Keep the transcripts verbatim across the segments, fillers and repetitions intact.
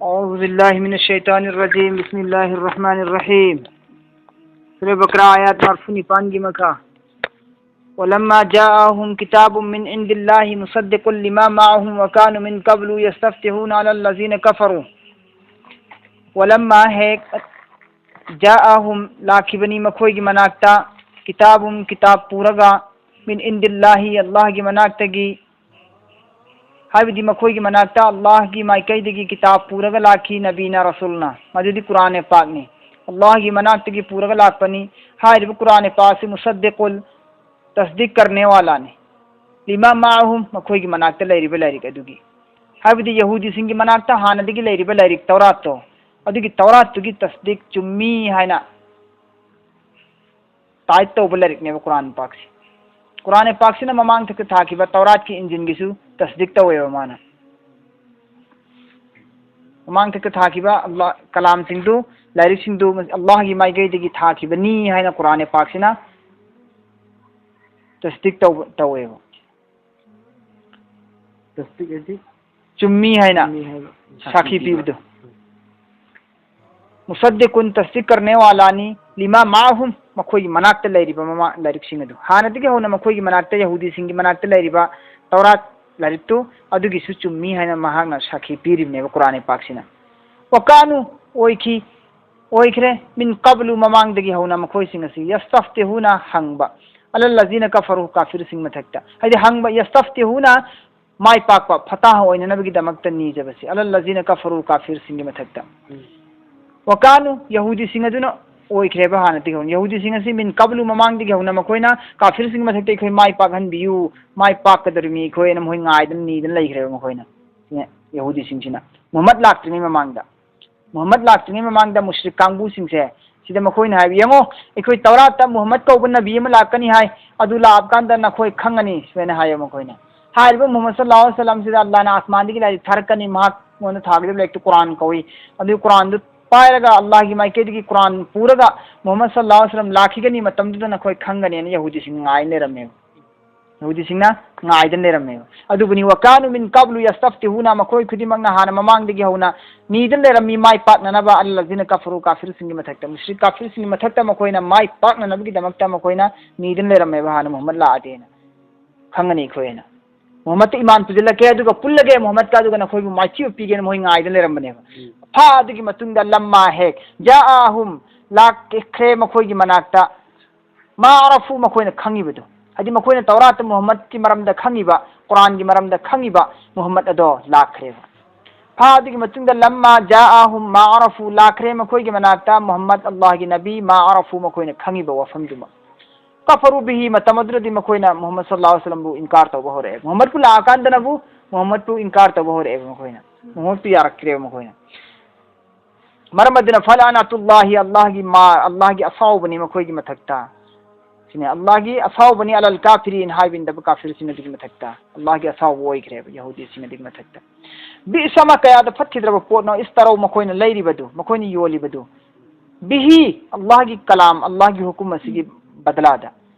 أعوذ بالله من الشيطان الرجيم. بسم الله الرحمن الرحيم. ꯁꯨꯔꯥ ꯕꯀꯔꯥ, ꯑꯥꯌꯥꯠ ꯃꯔꯐꯨ ꯅꯤꯄꯥꯟꯒꯤ ꯃꯈꯥ. ولما جاءهم كتاب من عند الله مصدق لما معهم وكانوا من قبل يستفتحون على الذين كفروا. ولما, ꯍꯦꯛ, جاءهم, ꯂꯥꯛꯈꯤꯕꯅꯤ ꯃꯈꯣꯏꯒꯤ ꯃꯅꯥꯛꯇ, كتاب, ꯀꯤꯇꯥꯕ ꯄꯨꯔꯒ, من عند الله, ꯑꯜꯂꯥꯍꯒꯤ ꯃꯅꯥꯛꯇꯒꯤ, ꯍꯥꯏꯕꯗꯤ ꯃꯈꯣꯏꯒꯤ ꯃꯅꯥꯛꯇ ꯑꯜꯂꯥꯍꯒꯤ ꯃꯥꯏꯀꯩꯗꯒꯤ ꯀꯤꯇꯥꯕ ꯄꯨꯔꯒ ꯂꯥꯛꯈꯤ, ꯅꯕꯤꯅ, ꯔꯁꯨꯜꯅ, ꯃꯗꯨꯗꯤ ꯀꯨꯔꯥꯟ ꯄꯥꯛꯅꯤ꯫ ꯑꯜꯂꯥꯍꯒꯤ ꯃꯅꯥꯛꯇꯒꯤ ꯄꯨꯔꯒ ꯂꯥꯛꯄꯅꯤ꯫ ꯍꯥꯏꯔꯤꯕ ꯀꯨꯔꯥꯟ ꯄꯥꯛ ꯑꯁꯤ مصدق, تصديق करने वाला ꯅꯤ꯫ لما معهم, ꯃꯈꯣꯏꯒꯤ ꯃꯅꯥꯛꯇ ꯂꯩꯔꯤꯕ ꯂꯥꯏꯔꯤꯛ ꯑꯗꯨꯒꯤ, ꯍꯥꯏꯕꯗꯤ ꯌꯍꯨꯗꯤꯁꯤꯡꯒꯤ ꯃꯅꯥꯛꯇ ꯍꯥꯟꯅꯗꯒꯤ ꯂꯩꯔꯤꯕ ꯂꯥꯏꯔꯤꯛ ꯇꯧꯔꯥꯠꯇꯣ, ꯑꯗꯨꯒꯤ ꯇꯧꯔꯥꯠꯇꯨꯒꯤ تصديق, ꯆꯨꯝꯃꯤ ꯍꯥꯏꯅ ꯇꯥꯏꯠ ꯇꯧꯕ ꯂꯥꯏꯔꯤꯛꯅꯦꯕ ꯀꯨꯔꯥꯟ ꯄꯥꯛꯁꯤ꯫ ꯀꯨꯔꯥꯟ ꯄꯥꯛꯁꯤꯅ ꯃꯃꯥꯡ ꯊꯛꯇ ꯊꯥꯈꯤꯕ ꯇꯧꯔꯥꯠꯀꯤ, ꯏꯟꯖꯤꯜꯒꯤꯁꯨ تصديق ꯇꯧꯋꯦꯕ ꯃꯥꯅ꯫ ꯃꯃꯥꯡ ꯊꯛꯇ ꯊꯥꯈꯤꯕ ꯑꯜꯂꯥ ꯀꯂꯥꯝꯁꯤꯡꯗꯨ, ꯂꯥꯏꯔꯤꯛꯁꯤꯡꯗꯨ ꯑꯜꯂꯥꯍꯒꯤ ꯃꯥꯏꯀꯩꯗꯒꯤ ꯊꯥꯈꯤꯕꯅꯤ ꯍꯥꯏꯅ ꯀꯨꯔꯥꯟ ꯄꯥꯛꯁꯤꯅ تصديق ꯇꯧꯕ, ꯇꯧꯋꯦꯕ꯫ تصديق ꯍꯥꯏꯗꯤ? ꯆꯨꯝꯃꯤ ꯍꯥꯏꯅ ꯆꯨꯝꯃꯤ ꯍꯥꯏꯕ ꯁꯥꯈꯤ ꯁꯥꯈꯤ ꯄꯤꯕ꯫ ꯄꯤꯕꯗꯨ꯫ مصدق, تصديق करने वाला ꯅꯤ, لما معهم, ꯃꯈꯣꯏꯒꯤ ꯃꯅꯥꯛꯇ ꯂꯩꯔꯤꯕ ꯃꯃꯥ ꯂꯥꯏꯔꯤꯛꯁꯤꯡ ꯑꯗꯨ, ꯍꯥꯟꯅꯗꯒꯤ ꯍꯧꯅ ꯃꯈꯣꯏꯒꯤ ꯃꯅꯥꯛꯇ, ꯌꯍꯨꯗꯤꯁꯤꯡꯒꯤ ꯃꯅꯥꯛꯇ ꯂꯩꯔꯤꯕ ꯇꯧꯔꯥꯠ ꯂꯥꯏꯔꯤꯛꯇꯨ, ꯑꯗꯨꯒꯤꯁꯨ ꯆꯨꯝꯃꯤ ꯍꯥꯏꯅ ꯃꯍꯥꯛꯅ ꯁꯥꯈꯤ ꯄꯤꯔꯤꯕꯅꯦꯕ ꯀꯨꯔꯥꯟ ꯄꯥꯛꯁꯤꯅ꯫ وكانوا, ꯑꯣꯏꯈꯤ, ꯑꯣꯏꯈ꯭ꯔꯦ, من قبل, ꯃꯃꯥꯡꯗꯒꯤ ꯍꯧꯅ ꯃꯈꯣꯏꯁꯤꯡ ꯑꯁꯤ, يستفتحون, ꯍꯪꯕ, على الذين كفروا, ꯀꯥꯐꯤꯔꯁꯤꯡ ꯃꯊꯛꯇ꯫ ꯍꯥꯏꯗꯤ ꯍꯪꯕ, يستفتحون, ꯃꯥꯏ ꯄꯥꯛꯄ, ꯐꯇꯥꯍ ꯑꯣꯏꯅꯅꯕꯒꯤꯗꯃꯛꯇ ꯅꯤꯖꯕꯁꯤ, على الذين كفروا, ꯀꯥꯐꯤꯔꯁꯤꯡꯒꯤ ꯃꯊꯛꯇ꯫ ꯎꯝ꯫ وكانوا, ꯌꯍꯨꯗꯤꯁꯤꯡ ꯑꯗꯨꯅ ꯑꯣꯏꯈ꯭ꯔꯦꯕ ꯍꯥꯟꯅꯗꯒꯤ ꯍꯧꯅ꯫ ꯌꯍꯨꯗꯤꯁꯤꯡ ꯑꯁꯤ من قبل, ꯃꯃꯥꯡꯗꯒꯤ ꯍꯧꯅ ꯃꯈꯣꯏꯅ ꯀꯥꯐꯤꯔꯁꯤꯡꯒꯤ ꯃꯊꯛꯇ ꯑꯩꯈꯣꯏ ꯃꯥꯏ ꯄꯥꯛꯍꯟꯕꯤꯌꯨ, ꯃꯥꯏ ꯄꯥꯛꯀꯗꯧꯔꯤꯕꯅꯤ ꯑꯩꯈꯣꯏꯅ ꯃꯈꯣꯏ ꯉꯥꯏꯗꯅ ꯅꯤꯗꯅ ꯂꯩꯈ꯭ꯔꯦꯕ ꯃꯈꯣꯏꯅ꯫ ꯁꯤꯅ ꯌꯍꯨꯗꯤꯁꯤꯡꯁꯤꯅ꯫ ꯃꯨꯍꯝꯃꯗ ꯂꯥꯛꯇ꯭ꯔꯤꯉꯩ ꯃꯃꯥꯡꯗ꯫ ꯃꯨꯍꯝꯃꯗ ꯂꯥꯛꯇ꯭ꯔꯤꯉꯩ ꯃꯃꯥꯡꯗ ꯃꯨꯁ꯭ꯔꯤꯛ ꯀꯥꯡꯕꯨꯁꯤꯡꯁꯦ, ꯁꯤꯗ ꯃꯈꯣꯏꯅ ꯍꯥꯏꯕ, "ꯌꯦꯡꯉꯣ, ꯑꯩꯈꯣꯏ ꯇꯧꯔꯥꯠꯇ ꯃꯨꯍꯝꯃꯗ ꯀꯧꯕ ꯅꯕꯤ ꯑꯃ ꯂꯥꯛꯀꯅꯤ ꯍꯥꯏ, ꯑꯗꯨ ꯂꯥꯛꯑꯀꯥꯟꯗ ꯅꯈꯣꯏ ꯈꯪꯒꯅꯤ," ꯁꯨꯃꯥꯏꯅ ꯍꯥꯏꯌꯦꯕ ꯃꯈꯣꯏꯅ꯫ ꯍꯥꯏꯔꯤꯕ ꯃꯨꯍꯝꯃꯗ ꯁꯜꯂꯜꯂꯥꯍꯨ ꯑꯂꯥꯏꯍꯤ ꯋꯥꯁꯜꯂꯝꯁꯤꯗ ꯑꯜꯂꯥꯍꯅ ꯑꯁꯃꯥꯟꯗꯒꯤ ꯂꯥꯏꯔꯤꯛ ꯊꯥꯔꯛꯀꯅꯤ, ꯃꯍꯥꯛꯉꯣꯟꯗ ꯊꯥꯒꯗꯕ ꯂꯥꯏꯔꯤꯛꯇꯨ ꯀꯨꯔꯥꯟ ꯀꯧꯏ꯫ ꯑꯗꯨ ꯀꯨꯔꯥꯟꯗꯨ ꯄꯥꯏꯔꯒ, ꯑꯜꯂꯥꯍꯒꯤ ꯃꯥꯏꯀꯩꯗꯒꯤ ꯀꯨꯔꯥꯟ ꯄꯨꯔꯒ ꯃꯨꯍꯝꯃꯗ ꯁꯜꯂꯜꯂꯥꯍꯨ ꯑꯂꯥꯏꯍꯤ ꯋꯥꯁꯜꯂꯝ ꯂꯥꯛꯈꯤꯒꯅꯤ, ꯃꯇꯝꯗꯨꯗ ꯅꯈꯣꯏ ꯈꯪꯒꯅꯤꯅ ꯌꯍꯨꯗꯤꯁꯤꯡ ꯉꯥꯏ ꯂꯩꯔꯝꯃꯦꯕ꯫ ꯌꯍꯨꯗꯤꯁꯤꯡꯅ ꯉꯥꯏꯗꯅ ꯂꯩꯔꯝꯃꯦꯕ꯫ ꯑꯗꯨꯕꯨꯅꯤ, "ꯋꯀꯥꯅꯨ ꯃꯤꯟ ꯀꯕ꯭ꯂꯨ ꯌꯁꯇꯐꯇꯤꯍꯨꯅ", ꯃꯈꯣꯏ ꯈꯨꯗꯤꯡꯃꯛꯅ ꯍꯥꯟꯅ ꯃꯃꯥꯡꯗꯒꯤ ꯍꯧꯅ ꯅꯤꯗꯨꯅ ꯂꯩꯔꯝꯃꯤ ꯃꯥꯏ ꯄꯥꯛꯅꯅꯕ, "ꯑꯂꯜꯂꯖꯤꯅ ꯀꯐꯔꯨ", ꯀꯥꯐꯤꯔꯁꯤꯡꯒꯤ ꯃꯊꯛꯇ, ꯃꯨꯁ꯭ꯔꯤꯛ ꯀꯥꯐꯤꯔꯁꯤꯡꯒꯤ ꯃꯊꯛꯇ ꯃꯈꯣꯏꯅ ꯃꯥꯏ ꯄꯥꯛꯅꯅꯕꯒꯤꯗꯃꯛꯇ ꯃꯈꯣꯏꯅ ꯅꯤꯗꯨꯅ ꯂꯩꯔꯝꯃꯦꯕ, ꯍꯥꯟꯅ ꯃꯨꯍꯝꯃꯗ ꯂꯥꯛꯑꯗꯤꯅ꯫ ꯈꯪꯒꯅꯤ ꯑꯩꯈꯣꯏꯅ꯫ ꯃꯨꯍꯝꯃꯗꯇ ꯏꯃꯥꯟ ꯄꯨꯁꯤꯜꯂꯛꯀꯦ, ꯑꯗꯨꯒ ꯄꯨꯜꯂꯒꯦ ꯃꯨꯍꯝꯃꯗꯀ, ꯑꯗꯨꯒ ꯅꯈꯣꯏꯕꯨ ꯃꯥꯏꯊꯤꯕ ꯄꯤꯒꯦꯅ ꯃꯈꯣꯏ ꯉꯥꯏꯗꯨꯅ ꯂꯩꯔꯝꯕꯅꯦꯕ꯫ ꯎꯝ꯫ ꯐꯥ ꯑꯗꯨꯒꯤ ꯃꯇꯨꯡꯗ ꯂꯝꯃꯥ ꯍꯦꯛ ꯖꯥꯑꯍꯨꯝ, ꯂꯥꯛꯈ꯭ꯔꯦ ꯃꯈꯣꯏꯒꯤ ꯃꯅꯥꯛꯇ, ꯃꯥ ꯑꯔꯐꯨ, ꯃꯈꯣꯏꯅ ꯈꯪꯉꯤꯕꯗꯨ꯫ ꯍꯥꯏꯗꯤ ꯃꯈꯣꯏꯅ ꯇꯧꯔꯥꯠꯇ ꯃꯨꯍꯝꯃꯗꯀꯤ ꯃꯔꯝꯗ ꯈꯪꯉꯤꯕ, ꯀꯨꯔꯥꯟꯒꯤ ꯃꯔꯝꯗ ꯈꯪꯉꯤꯕ ꯃꯨꯍꯝꯃꯗ ꯑꯗꯣ ꯂꯥꯛꯈ꯭ꯔꯦꯕ꯫ ꯐꯥ ꯑꯗꯨꯒꯤ ꯃꯇꯨꯡꯗ ꯂꯝꯃꯥ ꯖꯥꯑꯍꯨꯝ ꯃꯥ ꯑꯔꯐꯨ, ꯂꯥꯛꯈ꯭ꯔꯦ ꯃꯈꯣꯏꯒꯤ ꯃꯅꯥꯛꯇ ꯃꯨꯍꯝꯃꯗ, ꯑꯜꯂꯥꯍꯒꯤ ꯅꯕꯤ, ꯃꯥ ꯑꯔꯐꯨ, ꯃꯈꯣꯏꯅ ꯈꯪꯉꯤꯕ ꯋꯥꯐꯝꯗꯨꯃꯛ꯫ ꯀꯐꯔꯨ ꯕꯤꯍꯤ, ꯃꯇꯝ ꯑꯗꯨꯗꯗꯤ ꯃꯈꯣꯏꯅ ꯃꯨꯍꯝꯃꯗ ꯁꯜꯂꯜꯂꯥꯍꯨ ꯑꯂꯩꯍꯤ ꯋꯁꯜꯂꯝꯕꯨ ꯏꯟꯀꯥꯔ ꯇꯧꯕ ꯍꯧꯔꯛꯑꯦ꯫ ꯃꯨꯍꯝꯃꯗꯄꯨ ꯂꯥꯛꯑꯀꯥꯟꯗꯅꯕꯨ ꯃꯨꯍꯝꯃꯗꯄꯨ ꯏꯟꯀꯥꯔ ꯇꯧꯕ ꯍꯧꯔꯛꯑꯦꯕ ꯃꯈꯣꯏꯅ꯫ ꯃꯨꯍꯝꯃꯗꯄꯨ ꯌꯥꯔꯛꯇ꯭ꯔꯦꯕ ꯃꯈꯣꯏꯅ꯫ ꯃꯔꯝ ꯑꯗꯨꯅ ꯐꯂꯥꯅꯥꯇꯨꯜꯂꯥꯍꯤ, ꯑꯜꯂꯥꯍꯒꯤ ꯃꯥ-, ꯑꯜꯂꯥꯍꯒꯤ ꯑꯁꯥꯎꯕꯅꯤ ꯃꯈꯣꯏꯒꯤ ꯃꯊꯛꯇ꯫ ꯁꯤꯅꯦ, "ꯑꯜꯂꯥꯍꯒꯤ ꯑꯁꯥꯎꯕꯅꯤ ꯑꯂꯜ ꯀꯥꯐꯤꯔꯤꯟ" ꯍꯥꯏꯕ ꯏꯟꯗꯕ ꯀꯥꯐꯤꯔꯁꯤꯡ ꯑꯗꯨꯒꯤ ꯃꯊꯛꯇ꯫ ꯑꯜꯂꯥꯍꯒꯤ ꯑꯁꯥꯎꯕ ꯑꯣꯏꯈ꯭ꯔꯦꯕ ꯌꯍꯨꯗꯤꯁꯤꯡ ꯑꯗꯨꯒꯤ ꯃꯊꯛꯇ꯫ ꯕꯤꯁꯃ, ꯀꯌꯥꯗ ꯐꯠꯈꯤꯗ꯭ꯔꯕ ꯄꯣꯠꯅꯣ, ꯏꯁꯇꯔꯧ, ꯃꯈꯣꯏꯅ ꯂꯩꯔꯤꯕꯗꯨ, ꯃꯈꯣꯏꯅ ꯌꯣꯜꯂꯤꯕꯗꯨ꯫ ꯕꯤꯍꯤ, ꯑꯜꯂꯥꯍꯒꯤ ꯀꯂꯥꯝ, ꯑꯜꯂꯥꯍꯒꯤ ꯍꯨꯀꯨꯝ ꯑꯁꯤꯒꯤ ꯕꯗꯂꯥꯗ꯫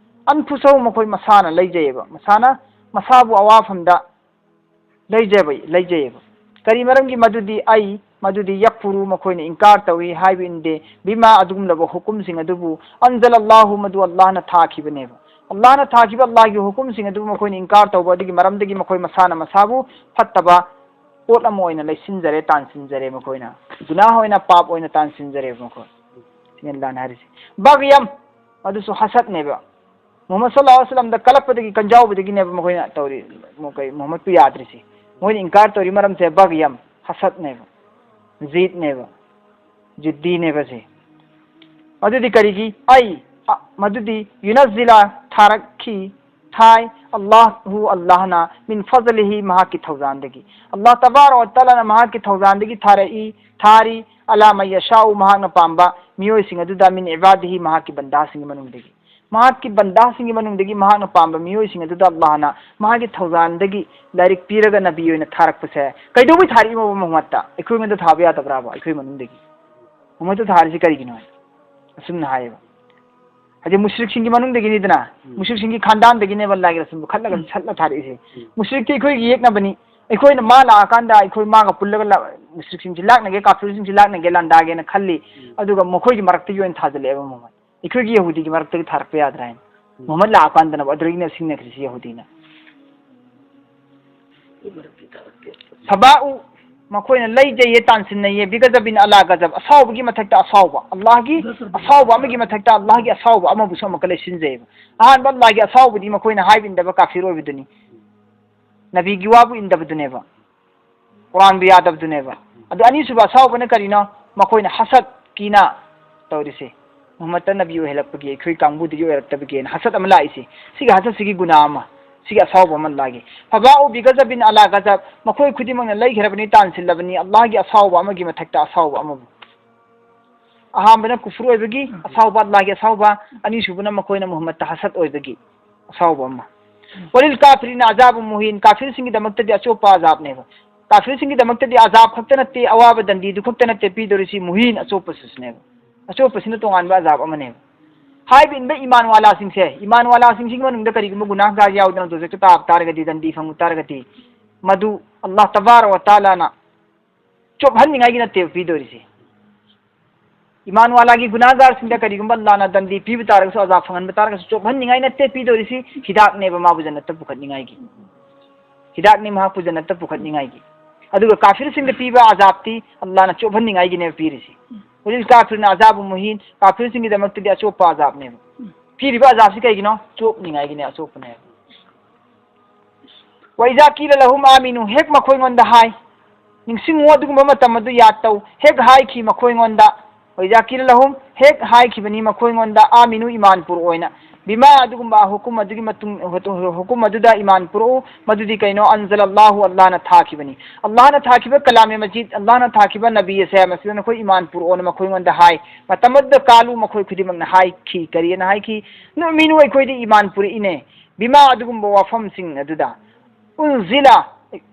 ꯑꯟꯐꯨꯁꯍꯨꯝ, ꯃꯈꯣꯏ ꯃꯁꯥꯅ ꯂꯩꯖꯩꯑꯕ, ꯃꯁꯥꯅ ꯃꯁꯥꯕꯨ ꯑꯋꯥꯐꯝꯗ ꯂꯩꯖꯕ, ꯂꯩꯖꯩꯑꯕ꯫ ꯀꯔꯤ ꯃꯔꯝꯒꯤ? ꯃꯗꯨꯗꯤ ꯑꯩ, ꯃꯗꯨꯗꯤ ꯌꯛꯐꯨꯔꯨ, ꯃꯈꯣꯏꯅ ꯏꯟꯀꯥꯔ ꯇꯧꯏ ꯍꯥꯏꯕ ꯏꯟꯗꯦ, ꯕꯤꯃꯥ, ꯑꯗꯨꯒꯨꯝꯂꯕ ꯍꯨꯀꯨꯝꯁꯤꯡ ꯑꯗꯨꯕꯨ, ꯑꯟꯖꯂꯜꯂꯥꯍꯨ, ꯃꯗꯨ ꯑꯜꯂꯥꯍꯅ ꯊꯥꯈꯤꯕꯅꯦꯕ꯫ ꯑꯜꯂꯥꯍꯅ ꯊꯥꯈꯤꯕ ꯑꯜꯂꯥꯍꯒꯤ ꯍꯨꯀꯨꯝꯁꯤꯡ ꯑꯗꯨꯕꯨ ꯃꯈꯣꯏꯅ ꯏꯟꯀꯥꯔ ꯇꯧꯕ ꯑꯗꯨꯒꯤ ꯃꯔꯝꯗꯒꯤ ꯃꯈꯣꯏ ꯃꯁꯥꯅ ꯃꯁꯥꯕꯨ ꯐꯠꯇꯕ ꯄꯣꯠ ꯑꯃ ꯑꯣꯏꯅ ꯂꯩꯁꯤꯟꯖꯔꯦ, ꯇꯥꯟꯁꯤꯟꯖꯔꯦ ꯃꯈꯣꯏꯅ꯫ ꯒꯨꯅꯥꯍ ꯑꯣꯏꯅ, ꯄꯥꯞ ꯑꯣꯏꯅ ꯇꯥꯟꯁꯤꯟꯖꯔꯦꯕ ꯃꯈꯣꯏ꯫ ꯁꯤꯅꯤ ꯑꯜꯂꯥꯍꯅ ꯍꯥꯏꯔꯤꯁꯦ꯫ ꯕꯒꯌꯝ, ꯑꯗꯨꯁꯨ ꯍꯁꯠꯅꯦꯕ꯫ ꯃꯨꯍꯝꯃꯗ ꯁꯜꯂꯜꯂꯥꯍꯨ ꯑꯂꯩꯍꯤ ꯋꯁꯜꯂꯝꯗ ꯀꯜꯂꯛꯄꯗꯒꯤ, ꯀꯟꯖꯥꯎꯕꯗꯒꯤꯅꯦꯕ ꯃꯈꯣꯏꯅ ꯇꯧꯔꯤ, ꯃꯈꯣꯏ ꯃꯨꯍꯝꯃꯗꯄꯨ ꯌꯥꯗ꯭ꯔꯤꯁꯤ꯫ ꯃꯣꯏꯅ ꯏꯟꯀꯥꯔ ꯇꯧꯔꯤ ꯃꯔꯝꯁꯦ ꯕꯒꯌꯝ, ꯍꯁꯠꯅꯦꯕ, ꯖꯤꯠꯅꯦꯕ, ꯖꯤꯗꯤꯅꯦꯕ ꯁꯤ꯫ ꯑꯗꯨꯗꯤ ꯀꯔꯤꯒꯤ? ꯑꯩ, ꯑ, ꯃꯗꯨꯗꯤ ꯌꯨꯅꯖꯤꯂꯥ, ꯊꯥꯔꯛꯈꯤ, ꯊꯥꯏ, ꯑꯜꯂꯥꯍꯨ, ꯑꯜꯂꯥꯍꯅ, ꯃꯤꯟ ꯐꯖꯂꯤꯍꯤ, ꯃꯍꯥꯛꯀꯤ ꯊꯧꯖꯥꯟꯗꯒꯤ꯫ ꯑꯜꯂꯥꯍ ꯇꯕꯥꯔꯛ ꯋ ꯇꯥꯂꯥꯅ ꯃꯍꯥꯛꯀꯤ ꯊꯧꯖꯥꯟꯗꯒꯤ ꯊꯥꯔꯛꯏ, ꯊꯥꯔꯤ, ꯑꯂꯥ ꯃꯟ ꯌꯁꯥꯎ, ꯃꯍꯥꯛꯅ ꯄꯥꯝꯕ ꯃꯤꯑꯣꯏꯁꯤꯡ ꯑꯗꯨꯗ, ꯃꯤꯟ ꯏꯕꯥꯗꯤꯍꯤ, ꯃꯍꯥꯛꯀꯤ ꯕꯟꯗꯥꯁꯤꯡꯒꯤ ꯃꯅꯨꯡꯗꯒꯤ꯫ ꯃꯍꯥꯛꯀꯤ ꯕꯟꯗꯥꯁꯤꯡꯒꯤ ꯃꯅꯨꯡꯗꯒꯤ ꯃꯍꯥꯛꯅ ꯄꯥꯝꯕ ꯃꯤꯑꯣꯏꯁꯤꯡ ꯑꯗꯨꯗ ꯑꯜꯂꯥꯍꯅ ꯃꯍꯥꯛꯀꯤ ꯊꯧꯖꯥꯟꯗꯒꯤ ꯂꯥꯏꯔꯤꯛ ꯄꯤꯔꯒ ꯅꯕꯤ ꯑꯣꯏꯅ ꯊꯥꯔꯛꯄꯁꯦ ꯀꯩꯗꯧꯕꯩ ꯊꯥꯔꯛꯏꯃꯣꯕ ꯃꯨꯍꯝꯃꯗꯇ? ꯑꯩꯈꯣꯏꯉꯣꯟꯗ ꯊꯥꯕ ꯌꯥꯗꯕ꯭ꯔꯥꯕ? ꯑꯩꯈꯣꯏ ꯃꯅꯨꯡꯗꯒꯤ ꯃꯨꯍꯝꯃꯗꯇ ꯊꯥꯔꯤꯁꯤ ꯀꯔꯤꯒꯤꯅꯣ? ꯑꯁꯨꯝꯅ ꯍꯥꯏꯌꯦꯕ꯫ ꯑꯗꯩ ꯃꯨꯁ꯭ꯔꯤꯛꯁꯤꯡꯒꯤ ꯃꯅꯨꯡꯗꯒꯤꯅꯤꯗꯅ, ꯎꯝ꯫ ꯃꯨꯁ꯭ꯔꯤꯛꯁꯤꯡꯒꯤ ꯈꯥꯟꯗꯥꯟꯗꯒꯤꯅꯦꯕ ꯑꯜꯂꯥꯍꯒꯤ ꯔꯁꯨꯜꯕꯨ ꯈꯠꯂꯒ ꯎꯝ꯫ ꯁꯠꯂ ꯊꯥꯔꯛꯏꯁꯦ꯫ ꯎꯝ꯫ ꯃꯨꯁ꯭ꯔꯤꯛꯇꯤ ꯑꯩꯈꯣꯏꯒꯤ ꯌꯦꯛꯅꯕꯅꯤ꯫ ꯑꯩꯈꯣꯏꯅ ꯃꯥ ꯂꯥꯛꯑꯀꯥꯟꯗ ꯑꯩꯈꯣꯏ ꯃꯥꯒ ꯄꯨꯜꯂꯒ ꯂꯥ-, ꯃꯨꯁ꯭ꯔꯤꯛꯁꯤꯡꯁꯤ ꯂꯥꯛꯅꯒꯦ, ꯀꯥꯐꯤꯔꯁꯤꯡꯁꯤ ꯂꯥꯛꯅꯒꯦ, ꯂꯥꯟꯗꯥꯒꯦꯅ ꯈꯜꯂꯤ꯫ ꯎꯝ꯫ ꯑꯗꯨꯒ ꯃꯈꯣꯏꯒꯤ ꯃꯔꯛꯇꯒꯤ ꯑꯣꯏꯅ ꯊꯥꯖꯤꯜꯂꯛꯑꯦꯕ ꯃꯨꯍꯝꯃꯗ꯫ ꯑꯩꯈꯣꯏꯒꯤ ꯌꯍꯨꯗꯤꯒꯤ ꯃꯔꯛꯇꯒꯤ ꯊꯥꯔꯛꯄ ꯌꯥꯗ꯭ꯔꯥ ꯍꯥꯏꯅ꯫ ꯎꯝ꯫ ꯃꯨꯍꯝꯃꯗ ꯂꯥꯛꯑꯀꯥꯟꯗꯅꯕ ꯑꯗꯨꯗꯒꯤꯅꯦ ꯁꯤꯡꯅꯈ꯭ꯔꯤꯁꯤ ꯌꯍꯨꯗꯤꯅ꯫ ꯐꯕꯥꯎ, ꯃꯈꯣꯏꯅ ꯂꯩꯖꯩꯌꯦ, ꯇꯥꯟꯁꯤꯟꯅꯩꯌꯦ, ꯕꯤꯒꯖꯕꯤꯟ ꯑꯂꯥ ꯒꯖꯕ, ꯑꯁꯥꯎꯕꯒꯤ ꯃꯊꯛꯇ ꯑꯁꯥꯎꯕ, ꯑꯜꯂꯥꯍꯒꯤ ꯑꯁꯥꯎꯕ ꯑꯃꯒꯤ ꯃꯊꯛꯇ ꯑꯜꯂꯥꯍꯒꯤ ꯑꯁꯥꯎꯕ ꯑꯃꯕꯨꯁꯨ ꯑꯃꯨꯛꯀ ꯂꯩꯁꯤꯟꯖꯩꯌꯦꯕ꯫ ꯑꯍꯥꯟꯕ ꯑꯜꯂꯥꯍꯒꯤ ꯑꯁꯥꯎꯕꯗꯤ ꯃꯈꯣꯏꯅ ꯍꯥꯏꯕ ꯏꯟꯗꯕ ꯀꯥꯐꯤꯔ ꯑꯣꯏꯕꯗꯨꯅꯤ, ꯅꯕꯤꯒꯤ ꯋꯥꯕꯨ ꯏꯟꯗꯕꯗꯨꯅꯦꯕ, ꯀꯨꯔꯥꯟꯗꯨ ꯌꯥꯗꯕꯗꯨꯅꯦꯕ꯫ ꯑꯗꯨ ꯑꯅꯤꯁꯨꯕ ꯑꯁꯥꯎꯕꯅ ꯀꯔꯤꯅꯣ? ꯃꯈꯣꯏꯅ ꯍꯁꯠ, ꯀꯤꯅꯥ ꯇꯧꯔꯤꯁꯦ꯫ ꯃꯨꯍꯝꯃꯗ ꯅꯕꯤ ꯑꯣꯏꯍꯜꯂꯛꯄꯒꯤ ꯑꯩꯈꯣꯏ ꯀꯥꯡꯕꯨꯗꯒꯤ ꯑꯣꯏꯔꯛꯇꯕꯒꯤꯅ ꯍꯁꯠ ꯑꯃ ꯂꯥꯛꯏꯁꯦ꯫ ꯁꯤꯒꯤ ꯍꯁꯠꯁꯤꯒꯤ ꯒꯨꯅꯥ ꯑꯃ, ꯁꯤꯒꯤ ꯑꯁꯥꯎꯕ ꯑꯃ ꯂꯥꯛꯏ꯫ ꯐꯕꯥꯎ ꯕꯤꯒꯖꯕꯤꯟ ꯑꯂꯥ ꯒꯖꯕ, ꯃꯈꯣꯏ ꯈꯨꯗꯤꯡꯃꯛꯅ ꯂꯩꯈ꯭ꯔꯕꯅꯤ, ꯇꯥꯟꯁꯤꯜꯂꯕꯅꯤ, ꯑꯜꯂꯥꯍꯒꯤ ꯑꯁꯥꯎꯕ ꯑꯃꯒꯤ ꯃꯊꯛꯇ ꯑꯁꯥꯎꯕ ꯑꯃꯕꯨ꯫ ꯑꯍꯥꯟꯕꯅ ꯀꯨꯐꯨꯔ ꯑꯣꯏꯕꯒꯤ ꯑꯁꯥꯎꯕ, ꯑꯜꯂꯥꯍꯒꯤ ꯑꯁꯥꯎꯕ, ꯑꯅꯤꯁꯨꯕꯅ ꯃꯈꯣꯏꯅ ꯃꯨꯍꯝꯃꯗ ꯍꯁꯠ ꯑꯣꯏꯕꯒꯤ ꯑꯁꯥꯎꯕ ꯑꯃ꯫ ꯋꯥꯂꯤꯜ ꯀꯥꯐꯤꯔꯤꯅ ꯑꯖꯥꯕꯨ ꯃꯨꯍꯤꯟ, ꯀꯥꯐꯤꯔꯁꯤꯡꯒꯤꯗꯃꯛꯇꯗꯤ ꯑꯆꯣꯞꯄ ꯑꯖꯥꯕꯅꯦꯕ꯫ ꯀꯥꯐꯤꯔꯁꯤꯡꯒꯤꯗꯃꯛꯇꯗꯤ ꯑꯖꯥꯕ ꯈꯛꯇ ꯅꯠꯇꯦ, ꯑꯋꯥꯕ ꯗꯟꯗꯤꯗꯨ ꯈꯛꯇ ꯅꯠꯇꯦ ꯄꯤꯗꯧꯔꯤꯁꯤ, ꯃꯨꯍꯤꯟ, ꯑꯆꯣꯞꯄꯁꯤꯁꯨꯅꯦꯕ꯫ ꯑꯆꯣꯞꯄꯁꯤꯅ ꯇꯣꯉꯥꯟꯕ ꯑꯖꯥꯕ ꯑꯃꯅꯦꯕ꯫ ꯍꯥꯏꯕ ꯏꯟꯕ ꯏꯃꯥꯟ ꯋꯥꯂꯥꯁꯤꯡꯁꯦ, ꯏꯃꯥꯟ ꯋꯥꯂꯥꯁꯤꯡꯁꯤꯒꯤ ꯃꯅꯨꯡꯗ ꯀꯔꯤꯒꯨꯝꯕ ꯒꯨꯅꯥꯍꯒꯥꯔ ꯌꯥꯎꯗꯅ ꯗꯣꯖꯈꯇ ꯇꯥꯕ ꯇꯥꯔꯒꯗꯤ, ꯗꯟꯗꯤ ꯐꯪꯕ ꯇꯥꯔꯒꯗꯤ, ꯃꯗꯨ ꯑꯜꯂꯥꯍ ꯇꯕꯥꯔꯛ ꯋ ꯇꯥꯂꯥꯅ ꯆꯣꯞꯍꯟꯅꯤꯡꯉꯥꯏꯒꯤ ꯅꯠꯇꯦꯕ ꯄꯤꯗꯣꯔꯤꯁꯦ꯫ ꯏꯃꯥꯟ ꯋꯥꯂꯥꯒꯤ ꯒꯨꯅꯥꯍꯒꯥꯔꯁꯤꯡꯗ ꯀꯔꯤꯒꯨꯝꯕ ꯑꯜꯂꯥꯍꯅ ꯗꯟꯗꯤ ꯄꯤꯕ ꯇꯥꯔꯒꯁꯨ, ꯑꯖꯥꯕ ꯐꯪꯍꯟꯕ ꯇꯥꯔꯒꯁꯨ, ꯆꯣꯞꯍꯟꯅꯤꯡꯉꯥꯏ ꯅꯠꯇꯦ ꯄꯤꯗꯣꯔꯤꯁꯤ, ꯍꯤꯗꯥꯛꯅꯦꯕ ꯃꯥꯕꯨ ꯖꯟꯅꯠꯇ ꯄꯨꯈꯠꯅꯤꯡꯉꯥꯏꯒꯤ꯫ ꯍꯤꯗꯥꯛꯅꯤ ꯃꯍꯥꯛꯄꯨ ꯖꯟꯅꯠꯇ ꯄꯨꯈꯠꯅꯤꯡꯉꯥꯏꯒꯤ꯫ ꯑꯗꯨꯒ ꯀꯥꯐꯤꯔꯁꯤꯡꯗ ꯄꯤꯕ ꯑꯖꯥꯕꯇꯤ ꯑꯜꯂꯥꯍꯅ ꯆꯣꯞꯍꯟꯅꯤꯡꯉꯥꯏꯒꯤꯅꯦꯕ ꯄꯤꯔꯤꯁꯤ꯫ ꯍꯧꯖꯤꯛ ꯀꯥꯐꯤꯔꯅ ꯑꯖꯥꯕꯨ ꯃꯨꯍꯤꯟ, ꯀꯥꯐꯤꯔꯁꯤꯡꯒꯤꯗꯃꯛꯇꯗꯤ ꯑꯆꯣꯞꯄ ꯑꯖꯥꯕꯅꯦꯕ꯫ ꯄꯤꯔꯤꯕ ꯑꯖꯥꯕꯁꯤ ꯀꯩꯒꯤꯅꯣ? ꯆꯣꯞꯅꯤꯡꯉꯥꯏꯒꯤꯅꯦ, ꯑꯆꯣꯞꯄꯅꯦꯕ꯫ ꯋ ꯏꯖꯥ ꯀꯤꯂ ꯂꯍꯨꯝ ꯑꯥꯃꯤꯅꯨ, ꯍꯦꯛ ꯃꯈꯣꯏꯉꯣꯟꯗ ꯍꯥꯏ, ꯅꯤꯡꯁꯤꯡꯉꯨ, ꯑꯗꯨꯒꯨꯝꯕ ꯃꯇꯝ ꯑꯗꯨ ꯌꯥꯗ ꯇꯧ, ꯍꯦꯛ ꯍꯥꯏꯈꯤ ꯃꯈꯣꯏꯉꯣꯟꯗ, ꯋ ꯏꯖꯥ ꯀꯤꯂ ꯂꯍꯨꯝ, ꯍꯦꯛ ꯍꯥꯏꯈꯤꯕꯅꯤ ꯃꯈꯣꯏꯉꯣꯟꯗ, ꯑꯥꯃꯤꯅꯨ, ꯏꯃꯥꯟ ꯄꯨꯔꯛꯑꯣꯅ, ꯕꯤꯃꯥ, ꯑꯗꯨꯒꯨꯝꯕ ꯍꯨꯀꯨꯝ ꯑꯗꯨꯒꯤ ꯃꯇꯨꯡ, ꯍꯨꯀꯨꯝ ꯑꯗꯨꯗ ꯏꯃꯥꯟ ꯄꯨꯔꯛꯎ, ꯃꯗꯨꯗꯤ ꯀꯩꯅꯣ, ꯑꯟꯖꯂ ꯑꯜꯂꯥꯍꯨ, ꯑꯜꯂꯥꯍꯅ ꯊꯥꯈꯤꯕꯅꯤ꯫ ꯑꯜꯂꯥꯍꯅ ꯊꯥꯈꯤꯕ ꯀꯂꯥꯃꯦ ꯃꯖꯤꯗ, ꯑꯜꯂꯥꯍꯅ ꯊꯥꯈꯤꯕ ꯅꯕꯤ ꯑꯁꯦ, ꯃꯁꯤꯗ ꯅꯈꯣꯏ ꯏꯃꯥꯟ ꯄꯨꯔꯛꯑꯣꯅ ꯃꯈꯣꯏꯉꯣꯟꯗ ꯍꯥꯏ꯫ ꯃꯇꯝ ꯑꯗꯨꯗ ꯀꯥꯂꯨ, ꯃꯈꯣꯏ ꯈꯨꯗꯤꯡꯃꯛꯅ ꯍꯥꯏꯈꯤ, ꯀꯔꯤꯅ ꯍꯥꯏꯈꯤ? ꯅꯨꯃꯤꯅꯨ, ꯑꯩꯈꯣꯏꯗꯤ ꯏꯃꯥꯟ ꯄꯨꯔꯛꯏꯅꯦ꯫ ꯕꯤꯃꯥ, ꯑꯗꯨꯒꯨꯝꯕ ꯋꯥꯐꯝꯁꯤꯡ ꯑꯗꯨꯗ, ꯎꯟꯖꯤꯂ,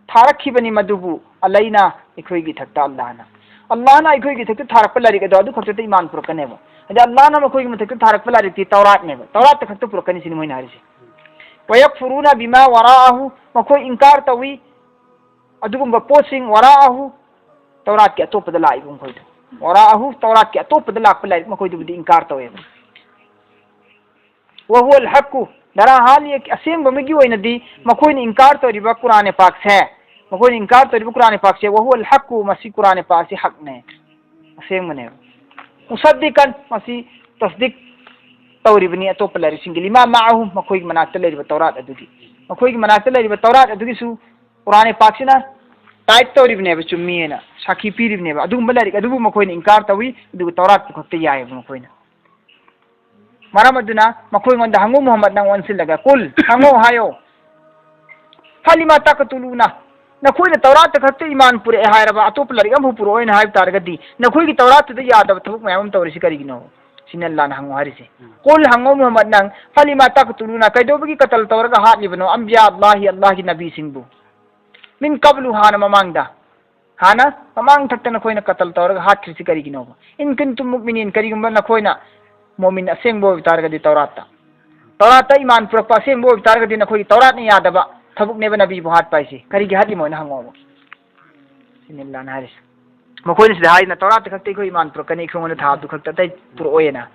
ꯊꯥꯔꯛꯈꯤꯕꯅꯤ ꯃꯗꯨꯕꯨ, ꯑꯂꯩꯅ, ꯑꯩꯈꯣꯏꯒꯤ ꯏꯊꯛꯇ ꯑꯜꯂꯥꯍꯅ꯫ ꯑꯜꯂꯥꯍꯅ ꯑꯩꯈꯣꯏꯒꯤ ꯃꯊꯛꯇ ꯊꯥꯔꯛꯄ ꯂꯥꯏꯔꯤꯛ ꯑꯗꯣ ꯑꯗꯨ ꯈꯛꯇꯗ ꯏꯃꯥꯟ ꯄꯨꯔꯛꯀꯅꯦꯕ꯫ ꯑꯗ ꯑꯜꯂꯥꯍꯅ ꯃꯈꯣꯏꯒꯤ ꯃꯊꯛꯇ ꯊꯥꯔꯛꯄ ꯂꯥꯏꯔꯤꯛꯇꯤ ꯇꯧꯔꯥꯠꯅꯦꯕ, ꯇꯧꯔꯥꯠꯇ ꯈꯛꯇ ꯄꯨꯔꯛꯀꯅꯤ ꯁꯤꯅꯤ ꯃꯣꯏꯅ ꯍꯥꯏꯔꯤꯁꯦ꯫ وَيَكْفُرُونَ بِمَا وَرَاءَهُ, ꯃꯈꯣꯏ ꯏꯟꯀꯥꯔ ꯇꯧꯏ ꯑꯗꯨꯒꯨꯝꯕ ꯄꯣꯠꯁꯤꯡ, ꯋꯥꯔꯥꯑꯍꯨ, ꯇꯧꯔꯥꯠꯀꯤ ꯑꯇꯣꯞꯄꯗ ꯂꯥꯛꯏꯕ ꯃꯈꯣꯏꯗꯣ꯫ ꯋꯥꯔꯥꯑꯍꯨ, ꯇꯧꯔꯥꯠꯀꯤ ꯑꯇꯣꯞꯄꯗ ꯂꯥꯛꯄ ꯂꯥꯏꯔꯤꯛ ꯃꯈꯣꯏꯗꯨꯕꯨꯗꯤ ꯏꯟꯀꯥꯔ ꯇꯧꯋꯦꯕ꯫ وَهُوَ الْحَقُّ, ꯗꯔꯥ ꯍꯥꯂꯤ ꯑꯁꯦꯡꯕ ꯑꯃꯒꯤ ꯑꯣꯏꯅꯗꯤ ꯃꯈꯣꯏꯅ ꯏꯟꯀꯥꯔ ꯇꯧꯔꯤꯕ ꯀꯨꯔꯥꯟ ꯄꯥꯛꯁꯦ, ꯃꯈꯣꯏꯅ ꯏꯟꯀꯥꯔ ꯇꯧꯔꯤꯕ ꯀꯨꯔꯥꯟ ꯄꯥꯛꯁꯦ, وَهُوَ الْحَقُّ, ꯃꯁꯤ ꯀꯨꯔꯥꯟ ꯄꯥꯛꯁꯤ ꯍꯛꯅꯦ, ꯑꯁꯦꯡꯕꯅꯦꯕ꯫ مُصَدِّقًا, ꯃꯁꯤ ꯇꯁꯗꯤꯛ ꯇꯧꯔꯤꯕꯅꯤ ꯑꯇꯣꯞꯄ ꯂꯥꯏꯔꯤꯛꯁꯤꯡꯒꯤ, لِمَا مَعَهُمْ, ꯃꯈꯣꯏꯒꯤ ꯃꯅꯥꯛꯇ ꯂꯩꯔꯤꯕ ꯇꯧꯔꯥꯠ ꯑꯗꯨꯒꯤ, ꯃꯈꯣꯏꯒꯤ ꯃꯅꯥꯛꯇ ꯂꯩꯔꯤꯕ ꯇꯧꯔꯥꯠ ꯑꯗꯨꯒꯤꯁꯨ ꯀꯨꯔꯥꯟ ꯄꯥꯛꯁꯤꯅ ꯇꯥꯏꯠ ꯇꯧꯔꯤꯕꯅꯦꯕ, ꯆꯨꯝꯃꯤꯅ ꯁꯥꯈꯤ ꯄꯤꯔꯤꯕꯅꯦꯕ꯫ ꯑꯗꯨꯒꯨꯝꯕ ꯂꯥꯏꯔꯤꯛ ꯑꯗꯨꯕꯨ ꯃꯈꯣꯏꯅ ꯏꯟꯀꯥꯔ ꯇꯧꯏ, ꯑꯗꯨꯒ ꯇꯧꯔꯥꯠꯄꯨ ꯈꯛꯇ ꯌꯥꯏꯑꯕ ꯃꯈꯣꯏꯅ꯫ ꯃꯔꯝ ꯑꯗꯨꯅ ꯃꯈꯣꯏꯉꯣꯟꯗ ꯍꯪꯉꯨ, ꯃꯨꯍꯝꯃꯗ, ꯅꯪ ꯑꯣꯟꯁꯤꯜꯂꯒ, قُلْ, ꯍꯪꯉꯨ ꯍꯥꯏꯌꯣ, فَلِمَ تَقْتُلُونَ, ꯅꯈꯣꯏꯅ ꯇꯧꯔꯥꯠꯇ ꯈꯛꯇ ꯏꯃꯥꯟ ꯄꯨꯔꯛꯑꯦ ꯍꯥꯏꯔꯕ, ꯑꯇꯣꯞꯄ ꯂꯥꯏꯔꯤꯛ ꯑꯃꯐꯥꯎ ꯄꯨꯔꯛꯑꯣꯏꯅ ꯍꯥꯏꯕ ꯇꯥꯔꯒꯗꯤ, ꯅꯈꯣꯏꯒꯤ ꯇꯧꯔꯥꯠꯇꯨꯗ ꯌꯥꯗꯕ ꯊꯕꯛ ꯃꯌꯥꯝ ꯑꯃ ꯇꯧꯔꯤꯁꯤ ꯀꯔꯤꯒꯤꯅꯣ? ꯁꯤꯅ ꯑꯜꯂꯥꯍꯅ ꯍꯪꯉꯨ ꯍꯥꯏꯔꯤꯁꯦ꯫ ꯎꯝ꯫ قُلْ, ꯍꯪꯉꯣ ꯃꯨꯍꯝꯃꯗ ꯅꯪ, فَلِمَ تَقْتُلُونَ, ꯀꯩꯗꯧꯕꯒꯤ ꯀꯇꯜ ꯇꯧꯔꯒ ꯍꯥꯠꯂꯤꯕꯅꯣ, أَنْبِيَاءَ اللَّهِ, ꯑꯜꯂꯥꯍꯒꯤ ꯅꯕꯤꯁꯤꯡꯕꯨ, مِنْ قَبْلُ, ꯍꯥꯟꯅ ꯃꯃꯥꯡꯗ, ꯍꯥꯟꯅ ꯃꯃꯥꯡ ꯊꯛꯇ ꯅꯈꯣꯏꯅ ꯀꯇꯜ ꯇꯧꯔꯒ ꯍꯥꯠꯈ꯭ꯔꯤꯁꯤ ꯀꯔꯤꯒꯤꯅꯣꯕ? إِنْ كُنْتُمْ مُؤْمِنِينَ, ꯀꯔꯤꯒꯨꯝꯕ ꯅꯈꯣꯏꯅ ꯃꯣꯃꯤꯟ ꯑꯁꯦꯡꯕ ꯑꯣꯏꯕ ꯇꯥꯔꯒꯗꯤ, ꯇꯧꯔꯥꯠꯇ, ꯇꯧꯔꯥꯠꯇ ꯏꯃꯥꯟ ꯄꯨꯔꯛꯄ ꯑꯁꯦꯡꯕ ꯑꯣꯏꯕ ꯇꯥꯔꯒꯗꯤ, ꯅꯈꯣꯏꯒꯤ ꯇꯧꯔꯥꯠꯅ ꯌꯥꯗꯕ ꯊꯕꯛꯅꯦꯕ ꯅꯕꯤꯕꯨ ꯍꯥꯠꯄ ꯍꯥꯏꯁꯤ, ꯀꯔꯤꯒꯤ ꯍꯥꯠꯂꯤꯃꯣꯅ ꯍꯪꯉꯣꯕ꯫ ꯁꯤꯅꯤ ꯑꯜꯂꯥꯍꯅ ꯍꯥꯏꯔꯤꯁꯦ꯫ ꯃꯈꯣꯏꯅ ꯁꯤꯗ ꯍꯥꯏꯔꯤꯅ, ꯇꯧꯔꯥꯠꯇ ꯈꯛꯇ ꯑꯩꯈꯣꯏ ꯏꯃꯥꯟ ꯄꯨꯔꯛꯀꯅꯤ, ꯑꯩꯈꯣꯏꯉꯣꯟꯗ ꯊꯥꯕꯗꯨ ꯈꯛꯇ, ꯑꯇꯩ ꯄꯨꯔꯛꯑꯣꯏꯅ꯫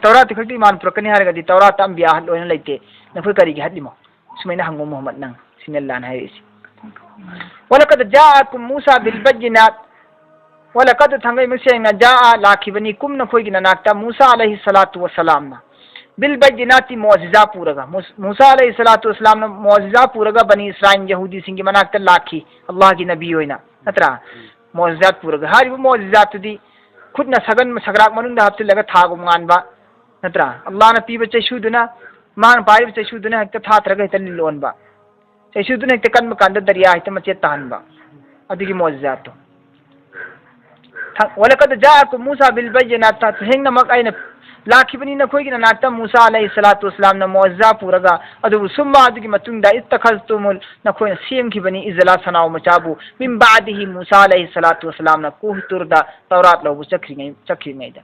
ꯇꯧꯔꯥꯠꯇ ꯈꯛꯇ ꯏꯃꯥꯟ ꯄꯨꯔꯛꯀꯅꯤ ꯍꯥꯏꯔꯒꯗꯤ, ꯇꯧꯔꯥꯠꯇ ꯑꯝꯕꯤꯌꯥ ꯂꯣꯏꯅ ꯂꯩꯇꯦ, ꯅꯈꯣꯏ ꯀꯔꯤꯒꯤ ꯍꯠꯂꯤꯃꯣ? ꯁꯨꯃꯥꯏꯅ ꯍꯪꯉꯨ ꯃꯨꯍꯝꯃꯗ ꯅꯪ, ꯁꯤꯅꯤ ꯑꯜꯂꯥꯍꯅ ꯍꯥꯏꯔꯛꯏꯁꯦ꯫ وَلَقَدْ جَاءَكُمْ مُوسَىٰ بِالْبَيِّنَاتِ, وَلَقَدْ, ꯊꯥꯡꯒꯩ ꯃꯁꯦꯡꯅ, جَاءَ, ꯂꯥꯛꯈꯤꯕꯅꯤ, ꯀꯨꯝ, ꯅꯈꯣꯏꯒꯤ ꯅꯅꯥꯛꯇ, مُوسَىٰ عَلَيْهِ الصَّلَاةُ وَالسَّلَامَ, بِالْبَيِّنَاتِ, ꯃꯣꯖꯤꯖꯥ ꯄꯨꯔꯒ꯫ ꯃꯨꯁ-, ꯃꯨꯁꯥ ꯑꯂꯩꯍꯤ ꯁꯂꯥꯇꯨ ꯋꯁꯂꯥꯝꯅ ꯃꯣꯖꯤꯖꯥ ꯄꯨꯔꯒ ꯕꯅꯤ ꯏꯁꯔꯥꯏꯜ ꯌꯍꯨꯗꯤꯁꯤꯡꯒꯤ ꯃꯅꯥꯛꯇ ꯂꯥꯛꯈꯤ, ꯑꯜꯂꯥꯍꯒꯤ ꯅꯕꯤ ꯑꯣꯏꯅ, ꯅꯠꯇ꯭ꯔꯥ? ꯃꯣꯖꯤꯖꯥꯠ ꯄꯨꯔꯒ꯫ ꯍꯥꯏꯔꯤꯕ ꯃꯣꯖꯤꯖꯥꯠꯇꯨꯗꯤ ꯈꯨꯠꯅ ꯁꯒꯟ, ꯁꯒ꯭ꯔꯥꯛ ꯃꯅꯨꯡꯗ ꯍꯥꯞꯆꯤꯜꯂꯒ ꯊꯥꯒꯨꯝ ꯉꯥꯟꯕ, ꯅꯠꯇ꯭ꯔꯥ? ꯑꯜꯂꯥꯍꯅ ꯄꯤꯕ ꯆꯩꯁꯨꯗꯨꯅ, ꯃꯥꯅ ꯄꯥꯏꯔꯤꯕ ꯆꯩꯁꯨꯗꯨꯅ ꯍꯦꯛꯇ ꯊꯥꯊꯔꯒ ꯍꯦꯛꯇ ꯂꯤꯜ ꯑꯣꯟꯕ꯫ ꯆꯩꯁꯨꯗꯨꯅ ꯍꯦꯛꯇ ꯀꯟꯕ ꯀꯥꯟꯗ ꯗꯔꯤꯌꯥ ꯍꯦꯛꯇ ꯃꯆꯦꯠ ꯇꯥꯍꯟꯕ꯫ ꯑꯗꯨꯒꯤ ꯃꯣꯖꯤꯖꯥꯠꯇꯣ꯫ ꯊ-, وَلَقَدْ جَاءَكُمْ مُوسَىٰ بِالْبَيِّنَاتِ, ꯇꯁꯦꯡꯅꯃꯛ ꯑꯩꯅ ꯂꯥꯛꯈꯤꯕꯅꯤ ꯅꯈꯣꯏꯒꯤ ꯅꯅꯥꯛꯇ ꯃꯨꯁꯥ ꯑꯂꯩꯍꯤ ꯁꯂꯥꯇꯨ ꯋꯁꯂꯥꯝꯅ ꯃꯣꯖꯤꯖꯥ ꯄꯨꯔꯒ, ꯑꯗꯨꯕꯨ ꯁꯨꯝꯃ ꯑꯗꯨꯒꯤ ꯃꯇꯨꯡꯗ ꯏꯠꯇꯈꯖꯇꯨꯃꯨꯜ ꯅꯈꯣꯏꯅ ꯁꯦꯝꯈꯤꯕꯅꯤ ꯏꯖꯂꯥ ꯁꯅꯥꯎ ꯃꯆꯥꯕꯨ ꯃꯤꯟ ꯕꯥꯗꯤꯍꯤ ꯃꯨꯁꯥ ꯑꯂꯩꯍꯤ ꯁꯂꯥꯇꯨ ꯋꯁꯂꯥꯝꯅ ꯀꯣꯍꯤꯇꯨꯔꯗ ꯇꯧꯔꯥꯠ ꯂꯧꯕ ꯆꯠꯈ꯭ꯔꯤꯉꯩ ꯆꯠꯈ꯭ꯔꯤꯉꯩꯗ꯫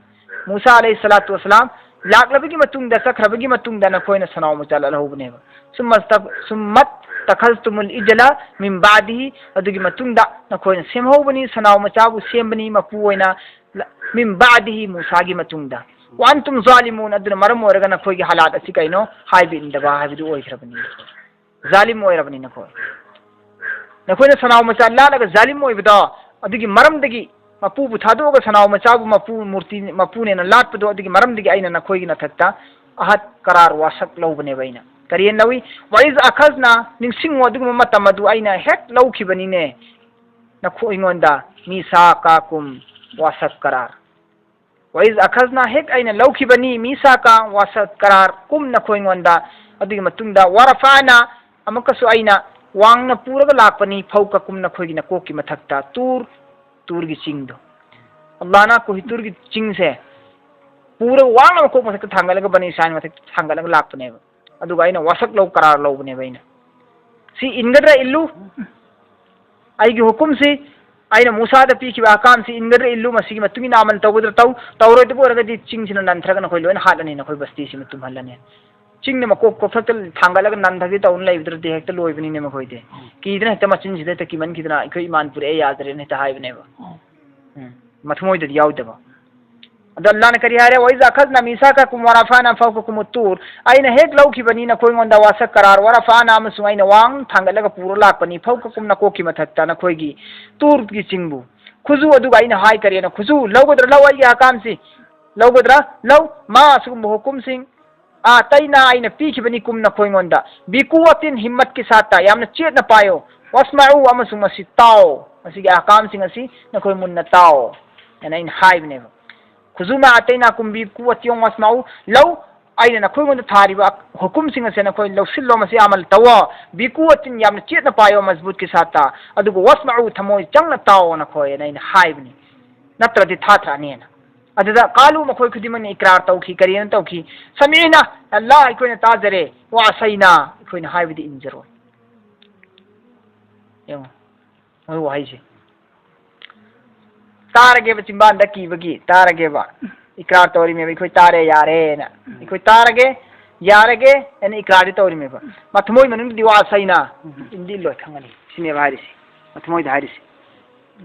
ꯃꯨꯁꯥ ꯑꯂꯩꯍꯤ ꯁꯂꯥꯇꯨ ꯋꯁꯂꯥꯝ ꯂꯥꯛꯂꯕꯒꯤ ꯃꯇꯨꯡꯗ, ꯆꯠꯈ꯭ꯔꯕꯒꯤ ꯃꯇꯨꯡꯗ ꯅꯈꯣꯏꯅ ꯁꯅꯥꯎ ꯃꯆꯥ ꯂꯥꯠꯍꯧꯕꯅꯦꯕ꯫ ꯁꯨꯝꯃ ꯇ-, ꯁꯨꯝꯃꯠ ꯇꯈꯜꯇꯨꯃꯨꯜ ꯏꯖꯂ ꯃꯤꯟ ꯕꯥꯗꯤꯍꯤ, ꯑꯗꯨꯒꯤ ꯃꯇꯨꯡꯗ ꯅꯈꯣꯏꯅ ꯁꯦꯝꯍꯧꯕꯅꯤ, ꯁꯅꯥꯎ ꯃꯆꯥꯕꯨ ꯁꯦꯝꯕꯅꯤ ꯃꯄꯨ ꯑꯣꯏꯅ, ꯂ-, ꯃꯤꯟ ꯕꯥꯗꯤꯍꯤ ꯃꯨꯁꯥꯒꯤ ꯃꯇꯨꯡꯗ꯫ ꯋꯥꯟꯇꯨꯝ ꯖꯥꯂꯤꯃꯨꯟ, ꯑꯗꯨꯅ ꯃꯔꯝ ꯑꯣꯏꯔꯒ ꯅꯈꯣꯏꯒꯤ ꯍꯥꯂꯥꯠ ꯑꯁꯤ ꯀꯩꯅꯣ ꯍꯥꯏꯕ ꯏꯟꯗꯕ ꯍꯥꯏꯕꯗꯨ ꯑꯣꯏꯈ꯭ꯔꯕꯅꯤ꯫ ꯖꯥꯂꯤꯝ ꯑꯣꯏꯔꯕꯅꯤ ꯅꯈꯣꯏ꯫ ꯅꯈꯣꯏꯅ ꯁꯅꯥꯎ ꯃꯆꯥ ꯂꯥꯠꯂꯒ ꯖꯥꯂꯤꯝ ꯑꯣꯏꯕꯗꯣ, ꯑꯗꯨꯒꯤ ꯃꯔꯝꯗꯒꯤ, ꯃꯄꯨꯕꯨ ꯊꯥꯗꯣꯛꯑꯒ ꯁꯅꯥꯎ ꯃꯆꯥꯕꯨ ꯃꯄꯨ ꯃꯨꯔꯇꯤ ꯃꯄꯨꯅꯦꯅ ꯂꯥꯠꯄꯗꯣ, ꯑꯗꯨꯒꯤ ꯃꯔꯝꯗꯒꯤ ꯑꯩꯅ ꯅꯈꯣꯏꯒꯤ ꯅꯊꯛꯇ ꯑꯍꯠ ꯀꯔꯥꯔ ꯋꯥꯁꯛ ꯂꯧꯕꯅꯦꯕ ꯑꯩꯅ꯫ ꯀꯔꯤ ꯂꯧꯏ? ꯋꯥꯏꯖ ꯑꯈꯖꯅ, ꯅꯤꯡꯁꯤꯡꯉꯨ, ꯑꯗꯨꯒꯨꯝꯕ ꯃꯇꯝ ꯑꯗꯨ ꯑꯩꯅ ꯍꯦꯛ ꯂꯧꯈꯤꯕꯅꯤꯅꯦ ꯅꯈꯣꯏ ꯑꯩꯉꯣꯟꯗ, ꯃꯤꯁꯥꯀꯥꯀꯨꯝ, ꯋꯥꯁꯛ ꯀꯔꯥꯔ꯫ ꯋꯥꯏꯖ ꯑꯈꯖꯅ, ꯍꯦꯛ ꯑꯩꯅ ꯂꯧꯈꯤꯕꯅꯤ, ꯃꯤꯁꯥꯀꯥ, ꯋꯥꯁꯛ ꯀꯔꯥꯔ, ꯀꯨꯝ ꯅꯈꯣꯏꯉꯣꯟꯗ, ꯑꯗꯨꯒꯤ ꯃꯇꯨꯡꯗ ꯋꯥꯔꯐꯥꯅ, ꯑꯃꯨꯛꯀꯁꯨ ꯑꯩꯅ ꯋꯥꯡꯅ ꯄꯨꯔꯒ ꯂꯥꯛꯄꯅꯤ, ꯐꯧꯀ ꯀꯨꯝ ꯅꯈꯣꯏꯒꯤ ꯅꯀꯣꯛꯀꯤ ꯃꯊꯛꯇ, ꯇꯨꯔ, ꯇꯨꯔꯒꯤ ꯆꯤꯡꯗꯣ꯫ ꯑꯜꯂꯥꯍꯅ ꯀꯣꯍꯤꯇꯨꯔꯒꯤ ꯆꯤꯡꯁꯦ ꯄꯨꯔꯒ ꯋꯥꯡꯅ ꯃꯀꯣꯛ ꯃꯊꯛꯇ ꯊꯥꯡꯒꯠꯂꯒ ꯕꯅꯤ ꯏꯁꯔꯥꯏꯜ ꯃꯊꯛꯇ ꯊꯥꯡꯒꯠꯂꯒ ꯂꯥꯛꯄꯅꯦꯕ꯫ ꯑꯗꯨꯒ ꯑꯩꯅ ꯋꯥꯁꯛ ꯂꯧ, ꯀꯔꯥꯔ ꯂꯧꯕꯅꯦꯕ ꯑꯩꯅ꯫ ꯁꯤ ꯏꯟꯒꯗ꯭ꯔꯥ ꯏꯜꯂꯨ, ꯑꯩꯒꯤ ꯍꯨꯀꯨꯝꯁꯤ, ꯑꯩꯅ ꯃꯨꯁꯥꯗ ꯄꯤꯈꯤꯕ ꯑꯍꯀꯥꯝꯁꯤ ꯏꯟꯒꯗ꯭ꯔꯥ ꯏꯜꯂꯨ, ꯃꯁꯤꯒꯤ ꯃꯇꯨꯡ ꯏꯟꯅ ꯑꯃꯜ ꯇꯧꯒꯗ꯭ꯔꯥ ꯇꯧ, ꯇꯧꯔꯣꯏꯗꯕ ꯑꯣꯏꯔꯒꯗꯤ ꯆꯤꯡꯁꯤꯅ ꯅꯟꯊꯔꯒ ꯅꯈꯣꯏ ꯂꯣꯏꯅ ꯍꯥꯠꯂꯅꯤ, ꯅꯈꯣꯏ ꯕꯁꯇꯤꯁꯤ ꯃꯇꯨꯝ ꯍꯜꯂꯅꯤ꯫ ꯆꯤꯡꯅ ꯃꯀꯣꯛ ꯀꯣꯛꯊꯛꯇ ꯊꯥꯡꯒꯠꯂꯒ ꯅꯟꯊꯒꯦ ꯇꯧꯅ ꯂꯩꯕꯗꯨꯗꯗꯤ ꯍꯦꯛꯇ ꯂꯣꯏꯕꯅꯤꯅꯦ ꯃꯈꯣꯏꯗꯤ꯫ ꯀꯤꯗꯅ ꯍꯦꯛꯇ ꯃꯆꯤꯟꯁꯤꯗ ꯍꯦꯛꯇ ꯀꯤꯃꯟꯈꯤꯗꯅ ꯑꯩꯈꯣꯏ ꯏꯃꯥꯟ ꯄꯨꯔꯛꯑꯦ ꯌꯥꯗ꯭ꯔꯦꯅ ꯍꯦꯛꯇ ꯍꯥꯏꯕꯅꯦꯕ꯫ ꯎꯝ꯫ ꯃꯊꯃꯣꯏꯗꯗꯤ ꯌꯥꯎꯗꯕ꯫ ꯑꯗꯣ ꯑꯜꯂꯥꯍꯅ ꯀꯔꯤ ꯍꯥꯏꯔꯦ? "ꯋꯥꯏꯖ ꯑꯈꯖꯅ ꯃꯤꯁꯥꯀꯀꯨꯝ ꯋꯥꯔꯐꯥꯅ ꯐꯧꯀꯀꯨꯝ ꯇꯨꯔ", ꯑꯩꯅ ꯍꯦꯛ ꯂꯧꯈꯤꯕꯅꯤ ꯅꯈꯣꯏꯉꯣꯟꯗ ꯋꯥꯁꯛ ꯀꯔꯥꯔ, ꯋꯥꯔꯐꯥꯅ, ꯑꯃꯁꯨꯡ ꯑꯩꯅ ꯋꯥꯡ ꯊꯥꯡꯒꯠꯂꯒ ꯄꯨꯔ ꯂꯥꯛꯄꯅꯤ, ꯐꯧꯀꯀꯨꯝ ꯅꯀꯣꯛꯀꯤ ꯃꯊꯛꯇ ꯅꯈꯣꯏꯒꯤ ꯇꯨꯔꯒꯤ ꯆꯤꯡꯕꯨ꯫ ꯈꯨꯖꯨ ꯑꯗꯨꯒ ꯑꯩꯅ ꯍꯥꯏ ꯀꯔꯦꯅ, ꯈꯨꯖꯨ ꯂꯧꯒꯗ꯭ꯔꯥ? ꯂꯧ, ꯑꯩꯒꯤ ꯑꯍꯀꯥꯝꯁꯤ ꯂꯧꯒꯗ꯭ꯔꯥ? ꯂꯧ꯫ ꯃꯥ ꯑꯁꯤꯒꯨꯝꯕ ꯍꯨꯀꯨꯝꯁꯤꯡ ꯑꯥꯇꯩꯅ ꯑꯩꯅ ꯄꯤꯈꯤꯕꯅꯤ ꯀꯨꯝ ꯅꯈꯣꯏꯉꯣꯟꯗ꯫ ꯕꯤꯀꯨꯋꯥꯇꯤꯟ ꯍꯤꯝꯃꯠꯀꯤ ꯁꯥꯠꯇ ꯌꯥꯝꯅ ꯆꯦꯠꯅ ꯄꯥꯏꯌꯣ꯫ ꯋꯥꯁꯃꯥꯎ ꯑꯃꯁꯨꯡ ꯃꯁꯤ ꯇꯥꯎ꯫ ꯃꯁꯤꯒꯤ ꯑꯍꯀꯥꯝꯁꯤꯡ ꯑꯁꯤ ꯅꯈꯣꯏ ꯃꯨꯟꯅ ꯇꯥꯎ ꯍꯥꯏꯅ ꯑꯩꯅ ꯍꯥꯏꯕꯅꯦꯕ꯫ ꯈꯨꯖꯨꯃ ꯑꯇꯩꯅ ꯀꯨꯝ ꯕꯤꯀꯨꯋꯥꯇꯤꯌꯣꯡ ꯋꯥꯁꯃꯥꯎ ꯂꯧ꯫ ꯑꯩꯅ ꯅꯈꯣꯏꯉꯣꯟꯗ ꯊꯥꯔꯤꯕ ꯍꯨꯀꯨꯝꯁꯤꯡ ꯑꯁꯦ ꯅꯈꯣꯏ ꯂꯧꯁꯤꯜꯂꯣ, ꯃꯁꯤ ꯑꯃꯜ ꯇꯧꯋꯣ꯫ ꯕꯤꯀꯨꯋꯥꯇꯤꯟ ꯌꯥꯝꯅ ꯆꯦꯠꯅ ꯄꯥꯏꯌꯣ, ꯃꯖꯕꯨꯠꯀꯤ ꯁꯥꯠꯇ꯫ ꯑꯗꯨꯒ ꯋꯥꯁꯃꯥꯎ ꯊꯃꯣꯏ ꯆꯪꯅ ꯇꯥꯎꯑꯣ ꯅꯈꯣꯏ ꯍꯥꯏꯅ ꯑꯩꯅ ꯍꯥꯏꯕꯅꯤ꯫ ꯅꯠꯇ꯭ꯔꯗꯤ ꯊꯥꯊꯔꯛꯑꯅꯤꯅ꯫ ꯑꯗꯨꯗ ꯀꯥꯂꯨ ꯃꯈꯣꯏ ꯈꯨꯗꯤꯡꯃꯛꯅ ꯏꯀ꯭ꯔꯥꯔ ꯇꯧꯈꯤ꯫ ꯀꯔꯤꯅ ꯇꯧꯈꯤ? ꯁꯃꯤꯅ, ꯑꯜꯂꯥ, ꯑꯩꯈꯣꯏꯅ ꯇꯥꯖꯔꯦ, ꯋꯥ ꯑꯁꯩꯅ, ꯑꯩꯈꯣꯏꯅ ꯍꯥꯏꯕꯗꯤ ꯏꯟꯖꯔꯣꯏ꯫ ꯌꯦꯡꯉꯣ, ꯃꯣꯏ ꯋꯥꯍꯩꯁꯦ꯫ ꯇꯥꯔꯒꯦꯕ, ꯆꯤꯝꯕꯥꯟꯗ ꯀꯤꯕꯒꯤ ꯇꯥꯔꯒꯦꯕ, ꯏꯀ꯭ꯔꯥꯔ ꯇꯧꯔꯤꯃꯦꯕ, ꯑꯩꯈꯣꯏ ꯇꯥꯔꯦ, ꯌꯥꯔꯦꯅ꯫ ꯑꯩꯈꯣꯏ ꯇꯥꯔꯒꯦ, ꯌꯥꯔꯒꯦ ꯍꯥꯏꯅ ꯏꯀ꯭ꯔꯥꯔꯗꯤ ꯇꯧꯔꯤꯃꯦꯕ꯫ ꯃꯊꯃꯣꯏ ꯃꯅꯨꯡꯗꯗꯤ ꯋꯥ ꯑꯁꯩꯅ ꯏꯟꯗꯤ ꯂꯣꯏ ꯈꯪꯒꯅꯤ ꯁꯤꯅꯦꯕ ꯍꯥꯏꯔꯤꯁꯦ, ꯃꯊꯃꯣꯏꯗ ꯍꯥꯏꯔꯤꯁꯦ꯫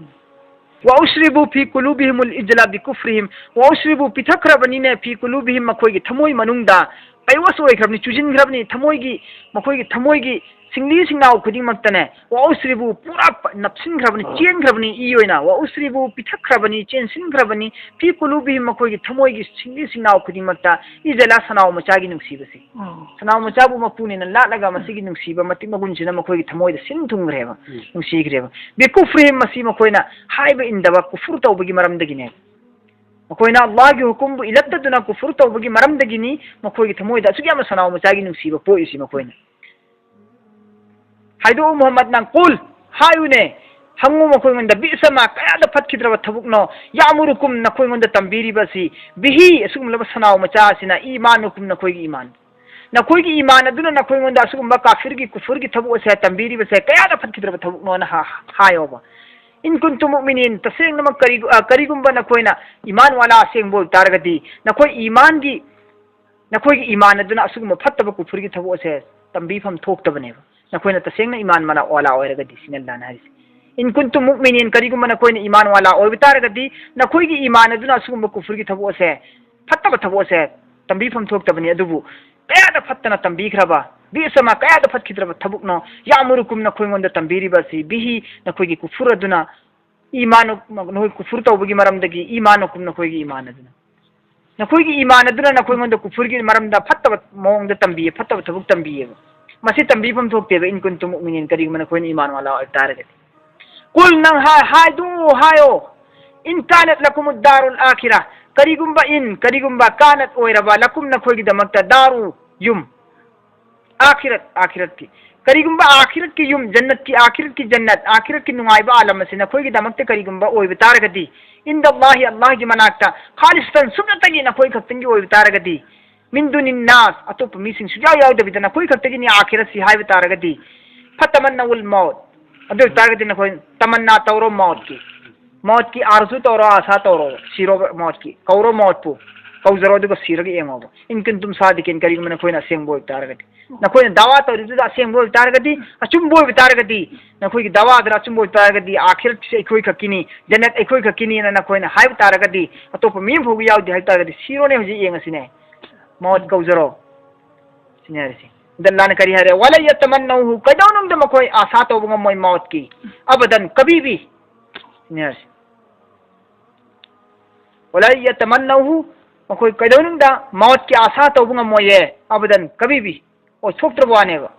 "وأشربوا في قلوبهم العجل بكفرهم"꯫ "وأشربوا"، ꯄꯤꯊꯛꯈ꯭ꯔꯕꯅꯤꯅꯦ, "في قلوبهم"، ꯃꯈꯣꯏꯒꯤ ꯊꯃꯣꯏ ꯃꯅꯨꯡꯗ, ꯀꯩꯋꯥꯁ ꯑꯣꯏꯈ꯭ꯔꯕꯅꯤ, ꯆꯨꯁꯤꯟꯈ꯭ꯔꯕꯅꯤ, ꯊꯃꯣꯏꯒꯤ, ꯃꯈꯣꯏꯒꯤ ꯊꯃꯣꯏꯒꯤ ꯁꯤꯡꯂꯤ ꯁꯤꯡꯅꯥꯎ ꯈꯨꯗꯤꯡꯃꯛꯇꯅꯦ, "وأشربوا"꯫ ꯄꯨꯔꯥ ꯄ-, ꯅꯞꯁꯤꯟꯈ꯭ꯔꯕꯅꯤ, ꯑꯣ꯫ ꯆꯦꯟꯈ꯭ꯔꯕꯅꯤ, ꯏ ꯑꯣꯏꯅ, "وأشربوا"꯫ ꯄꯤꯊꯛꯈ꯭ꯔꯕꯅꯤ, ꯆꯦꯟꯁꯤꯟꯈ꯭ꯔꯕꯅꯤ, "في قلوبهم"꯫ ꯃꯈꯣꯏꯒꯤ ꯊꯃꯣꯏꯒꯤ ꯁꯤꯡꯂꯤ ꯁꯤꯡꯅꯥꯎ ꯈꯨꯗꯤꯡꯃꯛꯇ, "العجل"꯫ ꯁꯅꯥꯎ ꯃꯆꯥꯒꯤ ꯅꯨꯡꯁꯤꯕꯁꯦ꯫ ꯑꯣ꯫ ꯁꯅꯥꯎ ꯃꯆꯥꯕꯨ ꯃꯄꯨꯅꯦꯅ ꯂꯥꯠꯂꯒ, ꯃꯁꯤꯒꯤ ꯅꯨꯡꯁꯤꯕ ꯃꯇꯤꯛ ꯃꯒꯨꯟꯁꯤꯅ ꯃꯈꯣꯏꯒꯤ ꯊꯃꯣꯏꯗ ꯁꯤꯟ ꯊꯨꯡꯈ꯭ꯔꯦꯕ, ꯎꯝ꯫ ꯅꯨꯡꯁꯤꯈ꯭ꯔꯦꯕ꯫ "بكفرهم"꯫ ꯃꯁꯤ ꯃꯈꯣꯏꯅ ꯍꯥꯏꯕ ꯏꯟꯗꯕ, ꯀꯨꯐꯨꯔ ꯇꯧꯕꯒꯤ ꯃꯔꯝꯗꯒꯤꯅꯦ꯫ ꯃꯈꯣꯏꯅ ꯑꯜꯂꯥꯍꯒꯤ ꯍꯨꯀꯨꯝꯕꯨ ꯏꯜꯂꯛꯇꯗꯨꯅ ꯀꯨꯐꯨꯔ ꯇꯧꯕꯒꯤ ꯃꯔꯝꯗꯒꯤꯅꯤ ꯃꯈꯣꯏꯒꯤ ꯊꯃꯣꯏꯗ ꯑꯁꯨꯛ ꯌꯥꯝꯅ ꯁꯅꯥꯎ ꯃꯆꯥꯒꯤ ꯅꯨꯡꯁꯤꯕ ꯄꯣꯛꯏꯁꯤ ꯃꯈꯣꯏꯅ꯫ ꯍꯥꯏꯗꯣꯛꯎ ꯃꯨꯍꯝꯃꯗ ꯅꯪ, "قل"꯫ ꯍꯥꯏꯌꯨꯅꯦ, ꯍꯪꯉꯨ ꯃꯈꯣꯏꯉꯣꯟꯗ, "بئس ما"꯫ ꯀꯌꯥꯗ ꯐꯠꯈꯤꯗ꯭ꯔꯕ ꯊꯕꯛꯅꯣ, "يأمركم"꯫ ꯅꯈꯣꯏꯉꯣꯟꯗ ꯇꯝꯕꯤꯔꯤꯕ ꯑꯁꯤ, "به"꯫ ꯑꯁꯤꯒꯨꯝꯂꯕ ꯁꯅꯥꯎ ꯃꯆꯥ ꯑꯁꯤꯅ, "إيمانكم"꯫ ꯅꯈꯣꯏꯒꯤ ꯏꯃꯥꯟ꯫ ꯅꯈꯣꯏꯒꯤ ꯏꯃꯥꯟ ꯑꯗꯨꯅ ꯅꯈꯣꯏꯉꯣꯟꯗ ꯑꯁꯤꯒꯨꯝꯕ ꯀꯥꯐꯤꯔꯒꯤ, ꯀꯨꯐꯨꯔꯒꯤ ꯊꯕꯛ ꯑꯁꯦ ꯇꯝꯕꯤꯔꯤꯕꯁꯦ ꯀꯌꯥꯗ ꯐꯠꯈꯤꯗ꯭ꯔꯕ ꯊꯕꯛꯅꯣꯅ ꯍꯥ-, ꯍꯥꯏꯌꯣꯕ꯫ "إن كنتم مؤمنين"꯫ ꯇꯁꯦꯡꯅꯃꯛ ꯀꯔꯤ-, ꯑ, ꯀꯔꯤꯒꯨꯝꯕ ꯅꯈꯣꯏꯅ ꯏꯃꯥꯟ ꯋꯥꯂꯥ ꯑꯁꯦꯡꯕ ꯑꯣꯏꯕ ꯇꯥꯔꯒꯗꯤ, ꯅꯈꯣꯏ ꯏꯃꯥꯟꯒꯤ, ꯅꯈꯣꯏꯒꯤ ꯏꯃꯥꯟ ꯑꯗꯨꯅ ꯑꯁꯤꯒꯨꯝꯕ ꯐꯠꯇꯕ ꯀꯨꯐꯨꯔꯒꯤ ꯊꯕꯛ ꯑꯁꯦ ꯇꯝꯕꯤꯐꯝ ꯊꯣꯛꯇꯕꯅꯦꯕ꯫ ꯅꯈꯣꯏꯅ ꯇꯁꯦꯡꯅ ꯏꯃꯥꯟ ꯃꯅꯥ ꯋꯥꯂꯥ ꯑꯣꯏꯔꯒꯗꯤ, ꯁꯤꯅ ꯑꯜꯂꯥꯍꯅ ꯍꯥꯏꯔꯤꯁꯦ꯫ "إن كنتم مؤمنين"꯫ ꯀꯔꯤꯒꯨꯝꯕ ꯅꯈꯣꯏꯅ ꯏꯃꯥꯟ ꯋꯥꯂꯥ ꯑꯣꯏꯕ ꯇꯥꯔꯒꯗꯤ, ꯅꯈꯣꯏꯒꯤ ꯏꯃꯥꯟ ꯑꯗꯨꯅ ꯑꯁꯤꯒꯨꯝꯕ ꯀꯨꯐꯨꯔꯒꯤ ꯊꯕꯛ ꯑꯁꯦ, ꯐꯠꯇꯕ ꯊꯕꯛ ꯑꯁꯦ ꯇꯝꯕꯤꯐꯝ ꯊꯣꯛꯇꯕꯅꯤ꯫ ꯑꯗꯨꯕꯨ ꯀꯌꯥꯗ ꯐꯠꯇꯅ ꯇꯝꯕꯤꯈ꯭ꯔꯕ, "بئس ما"꯫ ꯀꯌꯥꯗ ꯐꯠꯈꯤꯗ꯭ꯔꯕ ꯊꯕꯛꯅꯣ, "يأمركم"꯫ ꯅꯈꯣꯏꯉꯣꯟꯗ ꯇꯝꯕꯤꯔꯤꯕ ꯑꯁꯤ, "به"꯫ ꯅꯈꯣꯏꯒꯤ ꯀꯨꯐꯨꯔ ꯑꯗꯨꯅ, "إيمان"꯫ ꯅꯈꯣꯏ ꯀꯨꯐꯨꯔ ꯇꯧꯕꯒꯤ ꯃꯔꯝꯗꯒꯤ, "إيمانكم"꯫ ꯅꯈꯣꯏꯒꯤ ꯏꯃꯥꯟ ꯑꯗꯨꯅ, ꯅꯈꯣꯏꯒꯤ ꯏꯃꯥꯟ ꯑꯗꯨꯅ ꯅꯈꯣꯏꯉꯣꯟꯗ ꯀꯨꯐꯨꯔꯒꯤ ꯃꯔꯝꯗ ꯐꯠꯇꯕ ꯃꯑꯣꯡꯗ ꯇꯝꯕꯤꯌꯦ, ꯐꯠꯇꯕ ꯊꯕꯛ ꯇꯝꯕꯤꯌꯦꯕ꯫ ꯃꯁꯤ ꯇꯝꯕꯤꯐꯝ ꯊꯣꯛꯇꯦꯕ, "إن كنتم مؤمنين"꯫ ꯀꯔꯤꯒꯨꯝꯕ ꯅꯈꯣꯏꯅ ꯏꯃꯥꯟ ꯋꯥꯂꯥ ꯑꯣꯏꯕ ꯇꯥꯔꯒꯗꯤ꯫ "قل"꯫ ꯅꯪ ꯍꯥꯏ-, ꯍꯥꯏꯗꯨ ꯍꯥꯏꯌꯣ, "إن كانت لكم الدار الآخرة"꯫ ꯀꯔꯤꯒꯨꯝꯕ, "إن"، ꯀꯔꯤꯒꯨꯝꯕ, "كانت"꯫ ꯑꯣꯏꯔꯕ, "لكم"꯫ ꯅꯈꯣꯏꯒꯤꯗꯃꯛꯇ, "دار"꯫ ꯌꯨꯝ, "آخرة"꯫ ꯑꯥꯈꯤꯔꯠꯀꯤ꯫ ꯀꯔꯤꯒꯨꯝꯕ ꯑꯥꯈꯤꯔꯠꯀꯤ ꯌꯨꯝ, ꯖꯟꯅꯠꯀꯤ, ꯑꯥꯈꯤꯔꯠꯀꯤ ꯖꯟꯅꯠ, ꯑꯥꯈꯤꯔꯠꯀꯤ ꯅꯨꯡꯉꯥꯏꯕ ꯑꯥꯂꯝ ꯑꯁꯤ ꯅꯈꯣꯏꯒꯤꯗꯃꯛꯇ ꯀꯔꯤꯒꯨꯝꯕ ꯑꯣꯏꯕ ꯇꯥꯔꯒꯗꯤ, ꯏꯟꯗ ꯑꯜꯂꯥꯍꯤ, ꯑꯜꯂꯥꯍꯒꯤ ꯃꯅꯥꯛꯇ, ꯈꯥꯂꯤꯁꯇꯟ, ꯁꯨꯞꯅꯇꯒꯤ ꯅꯈꯣꯏ ꯈꯛꯇꯪꯒꯤ ꯑꯣꯏꯕ ꯇꯥꯔꯒꯗꯤ, ꯃꯤꯟ ꯗꯨꯅꯤꯟ ꯅꯥꯁ, ꯑꯇꯣꯞꯄ ꯃꯤꯁꯤꯡ ꯁꯨꯡꯌꯥꯎ ꯌꯥꯎꯗꯕꯤꯗ ꯅꯈꯣꯏ ꯈꯛꯇꯒꯤꯅꯤ ꯑꯥꯈꯤꯔꯠꯁꯤ ꯍꯥꯏꯕ ꯇꯥꯔꯒꯗꯤ, ꯐꯇꯃꯟꯅꯎꯜ ꯃꯧꯠ, ꯑꯗꯨ ꯑꯣꯏꯕ ꯇꯥꯔꯒꯗꯤ ꯅꯈꯣꯏ ꯇꯃꯟꯅꯥ ꯇꯧꯔꯣ ꯃꯧꯠꯀꯤ꯫ ꯃꯧꯠꯀꯤ ꯑꯥꯔꯖꯨ ꯇꯧꯔꯣ, ꯑꯥꯁꯥ ꯇꯧꯔꯣ, ꯁꯤꯔꯣꯕ ꯃꯧꯠꯀꯤ꯫ ꯀꯧꯔꯣ ꯃꯧꯠꯄꯨ, ꯀꯧꯖꯔꯣ, ꯑꯗꯨꯒ ꯁꯤꯔꯒ ꯌꯦꯡꯉꯣꯕ꯫ ꯏꯟ ꯀꯨꯟꯇꯨꯝ ꯁꯥꯗꯤꯀꯤꯟ, ꯀꯔꯤꯒꯨꯝꯕ ꯅꯈꯣꯏꯅ ꯑꯁꯦꯡꯕ ꯑꯣꯏꯕ ꯇꯥꯔꯒꯗꯤ꯫ ꯅꯈꯣꯏꯅ ꯗꯥꯋꯥ ꯇꯧꯔꯤꯕꯗꯨꯗ ꯑꯁꯦꯡꯕ ꯑꯣꯏꯕ ꯇꯥꯔꯒꯗꯤ, ꯑꯆꯨꯝꯕ ꯑꯣꯏꯕ ꯇꯥꯔꯒꯗꯤ, ꯅꯈꯣꯏꯒꯤ ꯗꯥꯋꯥꯗꯨꯅ ꯑꯆꯨꯝꯕ ꯑꯣꯏꯕ ꯇꯥꯔꯒꯗꯤ, ꯑꯥꯈꯤꯔꯠꯁꯤ ꯑꯩꯈꯣꯏ ꯈꯛꯀꯤꯅꯤ, ꯖꯟꯅꯠ ꯑꯩꯈꯣꯏ ꯈꯛꯀꯤꯅꯤꯅ ꯅꯈꯣꯏꯅ ꯍꯥꯏꯕ ꯇꯥꯔꯒꯗꯤ, ꯑꯇꯣꯞꯄ ꯃꯤ ꯑꯃꯐꯥꯎꯕ ꯌꯥꯎꯗꯦ ꯍꯥꯏꯕ ꯇꯥꯔꯒꯗꯤ, ꯁꯤꯔꯣꯅꯦ ꯍꯧꯖꯤꯛ ꯌꯦꯡꯉꯁꯤꯅꯦ꯫ ꯃꯧꯠ ꯀꯧꯖꯔꯣ꯫ ꯁꯤꯅꯤ ꯍꯥꯏꯔꯤꯁꯤ꯫ ꯑꯗ ꯑꯜꯂꯥꯍꯅ ꯀꯔꯤ ꯍꯥꯏꯔꯦ? "ꯋꯥꯂꯟ ꯌꯇꯃꯟꯅꯧꯍꯨ", ꯀꯩꯗꯧꯅꯨꯡꯗ ꯃꯈꯣꯏ ꯑꯥꯁꯥ ꯇꯧꯕ ꯉꯝꯃꯣꯏ ꯃꯧꯠꯀꯤ꯫ ꯑꯕꯗꯟ, ꯀꯕꯤꯕꯤ꯫ ꯁꯤꯅꯤ ꯍꯥꯏꯔꯤꯁꯤ꯫ "ꯋꯥꯂꯟ ꯌꯇꯃꯟꯅꯧꯍꯨ", ꯃꯈꯣꯏ ꯀꯩꯗꯧꯅꯨꯡꯗ ꯃꯧꯠꯀꯤ ꯑꯥꯁꯥ ꯇꯧꯕ ꯉꯝꯃꯣꯏꯌꯦ꯫ ꯑꯕꯗꯟ, ꯀꯕꯤꯕꯤ꯫ ꯑꯣꯏꯊꯣꯛꯇ꯭ꯔꯕ ꯋꯥꯅꯦꯕ꯫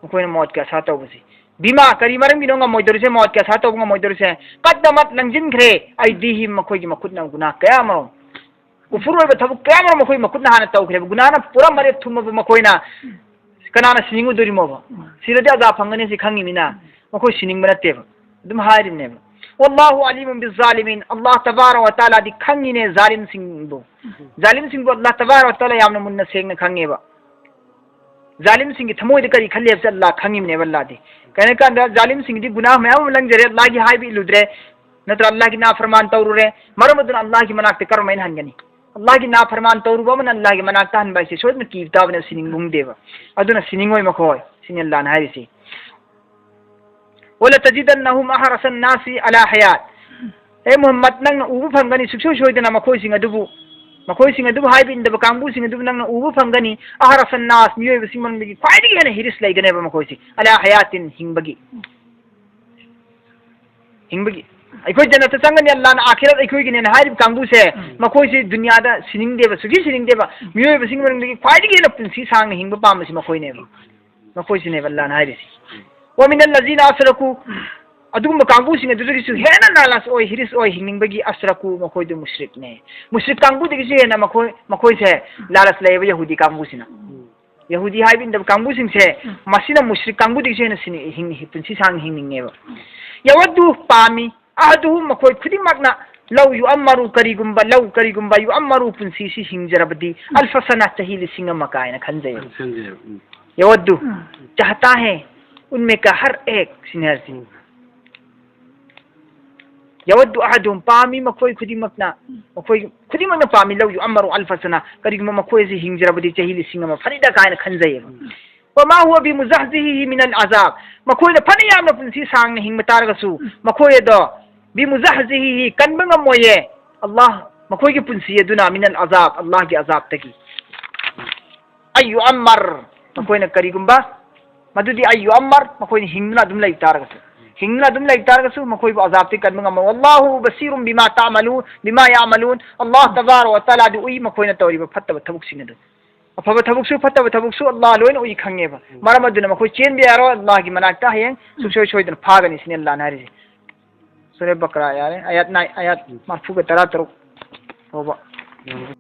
ꯃꯈꯣꯏꯅ ꯃꯧꯠꯀꯤ ꯑꯥꯁꯥ ꯇꯧꯕꯁꯤ꯫ ꯕꯤꯃꯥ, ꯀꯔꯤ ꯃꯔꯝꯒꯤꯅꯣ ꯉꯝꯃꯣꯏꯗꯧꯔꯤꯁꯦ, ꯃꯧꯠꯀꯤ ꯑꯥꯁꯥ ꯇꯧꯕ ꯉꯝꯃꯣꯏꯗꯧꯔꯤꯁꯦ? ꯀꯗꯃꯠ, ꯂꯪꯁꯤꯟꯈ꯭ꯔꯦ, ꯑꯥꯏꯗꯤꯍꯤꯝ, ꯃꯈꯣꯏꯒꯤ ꯃꯈꯨꯠꯅ ꯒꯨꯅꯥꯍ ꯀꯌꯥ ꯑꯃꯔꯣꯝ꯫ ꯀꯨꯐꯨꯔ ꯑꯣꯏꯕ ꯊꯕꯛ ꯀꯌꯥ ꯑꯃ ꯃꯈꯣꯏ ꯃꯈꯨꯠꯅ ꯍꯥꯟꯅ ꯇꯧꯈ꯭ꯔꯦꯕ꯫ ꯒꯨꯅꯥꯅ ꯄꯨꯔꯥ ꯃꯔꯦꯞ ꯊꯨꯝꯃꯕ ꯃꯈꯣꯏꯅ ꯀꯅꯥꯅ ꯁꯤꯅꯤꯡꯉꯨꯗꯣꯔꯤꯃꯣꯕ? ꯁꯤꯔꯗꯤ ꯑꯖꯥ ꯐꯪꯒꯅꯤ ꯁꯤ ꯈꯪꯉꯤꯃꯤꯅ ꯃꯈꯣꯏ ꯁꯤꯅꯤꯡꯕ ꯅꯠꯇꯦꯕ꯫ ꯑꯗꯨꯝ ꯍꯥꯏꯔꯤꯕꯅꯦꯕ꯫ "ꯋꯥꯜꯂꯥꯍꯨ ꯑꯂꯤꯃꯨꯟ ꯕꯤꯖꯥꯂꯤꯃꯤꯟ", ꯑꯜꯂꯥꯍ ꯇꯕꯥꯔꯛ ꯋ ꯇꯥꯂꯥꯗꯤ ꯈꯪꯉꯤꯅꯦ ꯖꯥꯂꯤꯝꯁꯤꯡꯕꯨ꯫ ꯖꯥꯂꯤꯝꯁꯤꯡꯕꯨ ꯑꯜꯂꯥꯍ ꯇꯕꯥꯔꯛ ꯋ ꯇꯥꯂꯥ ꯌꯥꯝꯅ ꯃꯨꯟꯅ ꯁꯦꯡꯅ ꯈꯪꯉꯦꯕ꯫ ꯖꯥꯂꯤꯝꯁꯤꯡꯒꯤ ꯊꯃꯣꯏꯗ ꯀꯔꯤ ꯈꯜꯂꯤ ꯍꯥꯏꯕꯁꯦ ꯑꯜꯂꯥꯍ ꯈꯪꯉꯤꯕꯅꯦꯕ꯫ ꯑꯜꯂꯥꯍꯗꯤ ꯀꯩꯅꯣ ꯀꯥꯟꯗ ꯖꯥꯂꯤꯝꯁꯤꯡꯒꯤꯗꯤ ꯒꯨꯅꯥꯍ ꯃꯌꯥꯝ ꯑꯃ ꯂꯪꯖꯔꯦ, ꯑꯜꯂꯥꯍꯒꯤ ꯍꯥꯏꯕ ꯏꯜꯂꯨꯗ꯭ꯔꯦ, ꯅꯠꯇ꯭ꯔ ꯑꯜꯂꯥꯍꯒꯤ ꯅꯥꯐꯔꯃꯥꯟ ꯇꯧꯔꯨꯔꯦ, ꯃꯔꯝ ꯑꯗꯨꯅ ꯑꯜꯂꯥꯍꯒꯤ ꯃꯅꯥꯛꯇ ꯀꯔꯝꯍꯥꯏꯅ ꯍꯟꯒꯅꯤ? ꯑꯜꯂꯥꯍꯒꯤ ꯅꯥꯐꯔꯃꯥꯟ ꯇꯧꯔꯨꯕ ꯑꯃꯅ ꯑꯜꯂꯥꯍꯒꯤ ꯃꯅꯥꯛꯇ ꯍꯟꯕ ꯍꯥꯏꯁꯦ ꯁꯣꯏꯗꯅ ꯀꯤꯕ ꯇꯥꯕꯅꯦ, ꯁꯤꯅꯤꯡꯒꯨꯝꯗꯦꯕ꯫ ꯑꯗꯨꯅ ꯁꯤꯅꯤꯡꯉꯣꯏ ꯃꯈꯣꯏ, ꯁꯤꯅꯤ ꯑꯜꯂꯥꯍꯅ ꯍꯥꯏꯔꯤꯁꯤ꯫ "ولتجدنهم أحرص الناس على حياة". ꯑꯦ ꯃꯨꯍꯝꯃꯗ, ꯅꯪꯅ ꯎꯕ ꯐꯪꯒꯅꯤ ꯁꯨꯡꯁꯣꯏ ꯁꯣꯏꯗꯅ ꯃꯈꯣꯏꯁꯤꯡ ꯑꯗꯨꯕꯨ, ꯃꯈꯣꯏꯁꯤꯡ ꯑꯗꯨꯕꯨ ꯍꯥꯏꯕ ꯏꯟꯗꯕ ꯀꯥꯡꯕꯨꯁꯤꯡ ꯑꯗꯨꯕꯨ ꯅꯪꯅ ꯎꯕ ꯐꯪꯒꯅꯤ꯫ "أحرص الناس", ꯃꯤꯑꯣꯏꯕꯁꯤꯡ ꯃꯅꯨꯡꯗꯒꯤ ꯈ꯭ꯋꯥꯏꯗꯒꯤ ꯍꯦꯟꯅ ꯍꯤꯔꯤꯁ ꯂꯩꯒꯅꯦꯕ ꯃꯈꯣꯏꯁꯤ꯫ "على حياة", ꯍꯤꯡꯕꯒꯤ꯫ ꯍꯤꯡꯕꯒꯤ꯫ ꯑꯩꯈꯣꯏ ꯖꯟꯅꯠꯇ ꯆꯪꯒꯅꯤ, ꯑꯜꯂꯥꯍꯅ ꯑꯥꯈꯤꯔꯠ ꯑꯩꯈꯣꯏꯒꯤꯅꯦꯅ ꯍꯥꯏꯔꯤꯕ ꯀꯥꯡꯕꯨꯁꯦ, ꯎꯝ꯫ ꯃꯈꯣꯏꯁꯤ ꯗꯨꯅꯤꯌꯥꯗ ꯁꯤꯅꯤꯡꯗꯦꯕ, ꯁꯨꯡꯁꯤ ꯁꯤꯅꯤꯡꯗꯦꯕ꯫ ꯃꯤꯑꯣꯏꯕꯁꯤꯡ ꯃꯅꯨꯡꯗꯒꯤ ꯈ꯭ꯋꯥꯏꯗꯒꯤ ꯍꯦꯟꯅ ꯄꯨꯟꯁꯤ ꯁꯥꯡꯅ ꯍꯤꯡꯕ ꯄꯥꯝꯕꯁꯤ ꯃꯈꯣꯏꯅꯦꯕ꯫ ꯃꯈꯣꯏꯁꯤꯅꯦꯕ ꯑꯜꯂꯥꯍꯅ ꯍꯥꯏꯔꯤꯁꯤ꯫ "ومن الذين أشركوا", ꯑꯗꯨꯒꯨꯝꯕ ꯀꯥꯡꯕꯨꯁꯤꯡ ꯑꯗꯨꯗꯒꯤꯁꯨ ꯍꯦꯟꯅ ꯂꯥꯂꯁ ꯑꯣꯏ, ꯍꯤꯔꯤꯁ ꯑꯣꯏ ꯍꯤꯡꯅꯤꯡꯕꯒꯤ, "أشركوا", ꯃꯈꯣꯏꯗꯨ ꯃꯨꯁ꯭ꯔꯤꯛꯅꯦ꯫ ꯃꯨꯁ꯭ꯔꯤꯛ ꯀꯥꯡꯕꯨꯗꯒꯤꯁꯨ ꯍꯦꯟꯅ ꯃꯈꯣꯏ, ꯃꯈꯣꯏꯁꯦ ꯂꯥꯂꯁ ꯂꯩꯌꯦꯕ ꯌꯍꯨꯗꯤ ꯀꯥꯡꯕꯨꯁꯤꯅ꯫ ꯌꯍꯨꯗꯤ ꯍꯥꯏꯕ ꯏꯟꯗꯕ ꯀꯥꯡꯕꯨꯁꯤꯡꯁꯦ, ꯎꯝ꯫ ꯃꯁꯤꯅ ꯃꯨꯁ꯭ꯔꯤꯛ ꯀꯥꯡꯕꯨꯗꯒꯤꯁꯨ ꯍꯦꯟꯅ ꯁꯤꯅꯤ-, ꯍꯤꯡ-, ꯄꯨꯟꯁꯤ ꯁꯥꯡꯅ ꯍꯤꯡꯅꯤꯡꯉꯦꯕ꯫ ꯌꯥꯋꯠꯇꯨ ꯄꯥꯝꯃꯤ, ꯑꯍꯗꯨꯍꯨꯝ ꯃꯈꯣꯏ ꯈꯨꯗꯤꯡꯃꯛꯅ ꯂꯧ ꯌꯨꯑꯝꯃꯔꯨ ꯀꯔꯤꯒꯨꯝꯕ, ꯂꯧ ꯀꯔꯤꯒꯨꯝꯕ ꯌꯨꯑꯝꯃꯔꯨ ꯄꯨꯟꯁꯤꯁꯤ ꯍꯤꯡꯖꯔꯕꯗꯤ, ꯎꯝ꯫ ꯑꯜꯐ ꯁꯅꯥ ꯆꯍꯤ ꯂꯤꯁꯤꯡ ꯑꯃ ꯀꯥꯏꯅ ꯈꯟꯖꯩꯕ꯫ ꯈꯟꯖꯩꯕ, ꯎꯝ꯫ ꯌꯥꯋꯠꯇꯨ ꯎꯝ꯫ ꯆꯥꯍꯇꯥ ꯍꯦ ꯎꯟꯃꯦ ꯀꯥ ꯍꯔ ꯑꯦꯛ ꯁꯤꯅꯤ ꯍꯥꯏꯔꯤꯁꯦ꯫ ꯎꯝ꯫ ꯌꯥꯋꯠꯇꯨ ꯑꯍꯗꯨꯍꯨꯝ ꯄꯥꯝꯃꯤ ꯃꯈꯣꯏ ꯈꯨꯗꯤꯡꯃꯛꯅ, ꯎꯝ꯫ ꯃꯈꯣꯏ ꯈꯨꯗꯤꯡꯃꯛꯅ ꯄꯥꯝꯃꯤ ꯂꯧ ꯌꯨꯑꯝꯃꯔꯨ ꯑꯜꯐ ꯁꯅꯥ ꯀꯔꯤꯒꯨꯝꯕ ꯃꯈꯣꯏ ꯑꯁꯤ ꯍꯤꯡꯖꯔꯕꯗꯤ ꯆꯍꯤ ꯂꯤꯁꯤꯡ ꯑꯃ ꯐꯅꯤꯗ ꯀꯥꯏꯅ ꯈꯟꯖꯩꯌꯦꯕ꯫ ꯎꯝ꯫ ꯋꯃꯥ ꯍꯨꯋ ꯕꯤꯃꯨꯖꯥꯍꯖꯤꯍꯤꯍꯤ ꯃꯤꯅꯜ ꯑꯖꯥꯕ꯫ ꯃꯈꯣꯏꯅ ꯐꯅ ꯌꯥꯝꯅ ꯄꯨꯟꯁꯤ ꯁꯥꯡꯅ ꯍꯤꯡꯕ ꯇꯥꯔꯒꯁꯨ, ꯎꯝ꯫ ꯃꯈꯣꯏ ꯑꯗꯣ ꯕꯤꯃꯨꯖꯥꯍꯖꯤꯍꯤꯍꯤ ꯀꯟꯕ ꯉꯝꯃꯣꯏꯌꯦ꯫ ꯑꯜꯂꯥꯍ ꯃꯈꯣꯏꯒꯤ ꯄꯨꯟꯁꯤ ꯑꯗꯨꯅ ꯃꯤꯅꯜ ꯑꯖꯥꯕ, ꯑꯜꯂꯥꯍꯒꯤ ꯑꯖꯥꯕꯇꯒꯤ꯫ ꯑꯟ ꯌꯨꯑꯝꯃꯔ ꯃꯈꯣꯏꯅ ꯀꯔꯤꯒꯨꯝꯕ, ꯃꯗꯨꯗꯤ ꯑꯟ ꯌꯨꯑꯝꯃꯔ ꯃꯈꯣꯏꯅ ꯍꯤꯡꯗꯨꯅ ꯑꯗꯨꯝ ꯂꯩꯕ ꯇꯥꯔꯒꯁꯨ, ꯍꯤꯡꯗꯨꯅ ꯑꯗꯨꯝ ꯂꯩꯕ ꯇꯥꯔꯒꯁꯨ ꯃꯈꯣꯏꯕꯨ ꯑꯖꯥꯕꯇꯒꯤ ꯀꯟꯕ ꯉꯝꯃꯣꯏ꯫ ꯋꯜꯂꯥꯍꯨ ꯕꯁꯤꯔꯨꯝ ꯕꯤꯃꯥ ꯇꯥꯃꯂꯨ, ꯕꯤꯃꯥ ꯌꯥꯃꯂꯨꯟ꯫ ꯑꯜꯂꯥꯍ ꯇꯕꯥꯔꯛ ꯋ ꯇꯥꯂꯥꯗꯤ ꯎꯏ ꯃꯈꯣꯏꯅ ꯇꯧꯔꯤꯕ ꯐꯠꯇꯕ ꯊꯕꯛꯁꯤꯡ ꯑꯗꯨ꯫ ꯑꯐꯕ ꯊꯕꯛꯁꯨ ꯐꯠꯇꯕ ꯊꯕꯛꯁꯨ ꯑꯜꯂꯥꯍ ꯂꯣꯏꯅ ꯎꯏ ꯈꯪꯉꯦꯕ꯫ ꯎꯝ꯫ ꯃꯔꯝ ꯑꯗꯨꯅ ꯃꯈꯣꯏ ꯆꯦꯟꯕ ꯌꯥꯔꯣꯏ, ꯑꯜꯂꯥꯍꯒꯤ ꯃꯅꯥꯛꯇ ꯍꯌꯦꯡ ꯁꯨꯡꯁꯣꯏ ꯁꯣꯏꯗꯅ ꯐꯥꯒꯅꯤ ꯁꯤꯅꯤ ꯑꯜꯂꯥꯍꯅ ꯍꯥꯏꯔꯤꯁꯦ꯫ ꯁꯨꯔꯦ ꯕꯀꯔꯥ ꯌꯥꯔꯦ, ꯑꯌꯥꯠ ꯅꯥꯏ-, ꯑꯌꯥꯠ ꯎꯝ꯫ ꯃꯔꯐꯨꯒ ꯇꯔꯥ ꯇꯔꯨꯛ ꯐꯥꯎꯕ꯫ ꯎꯝ꯫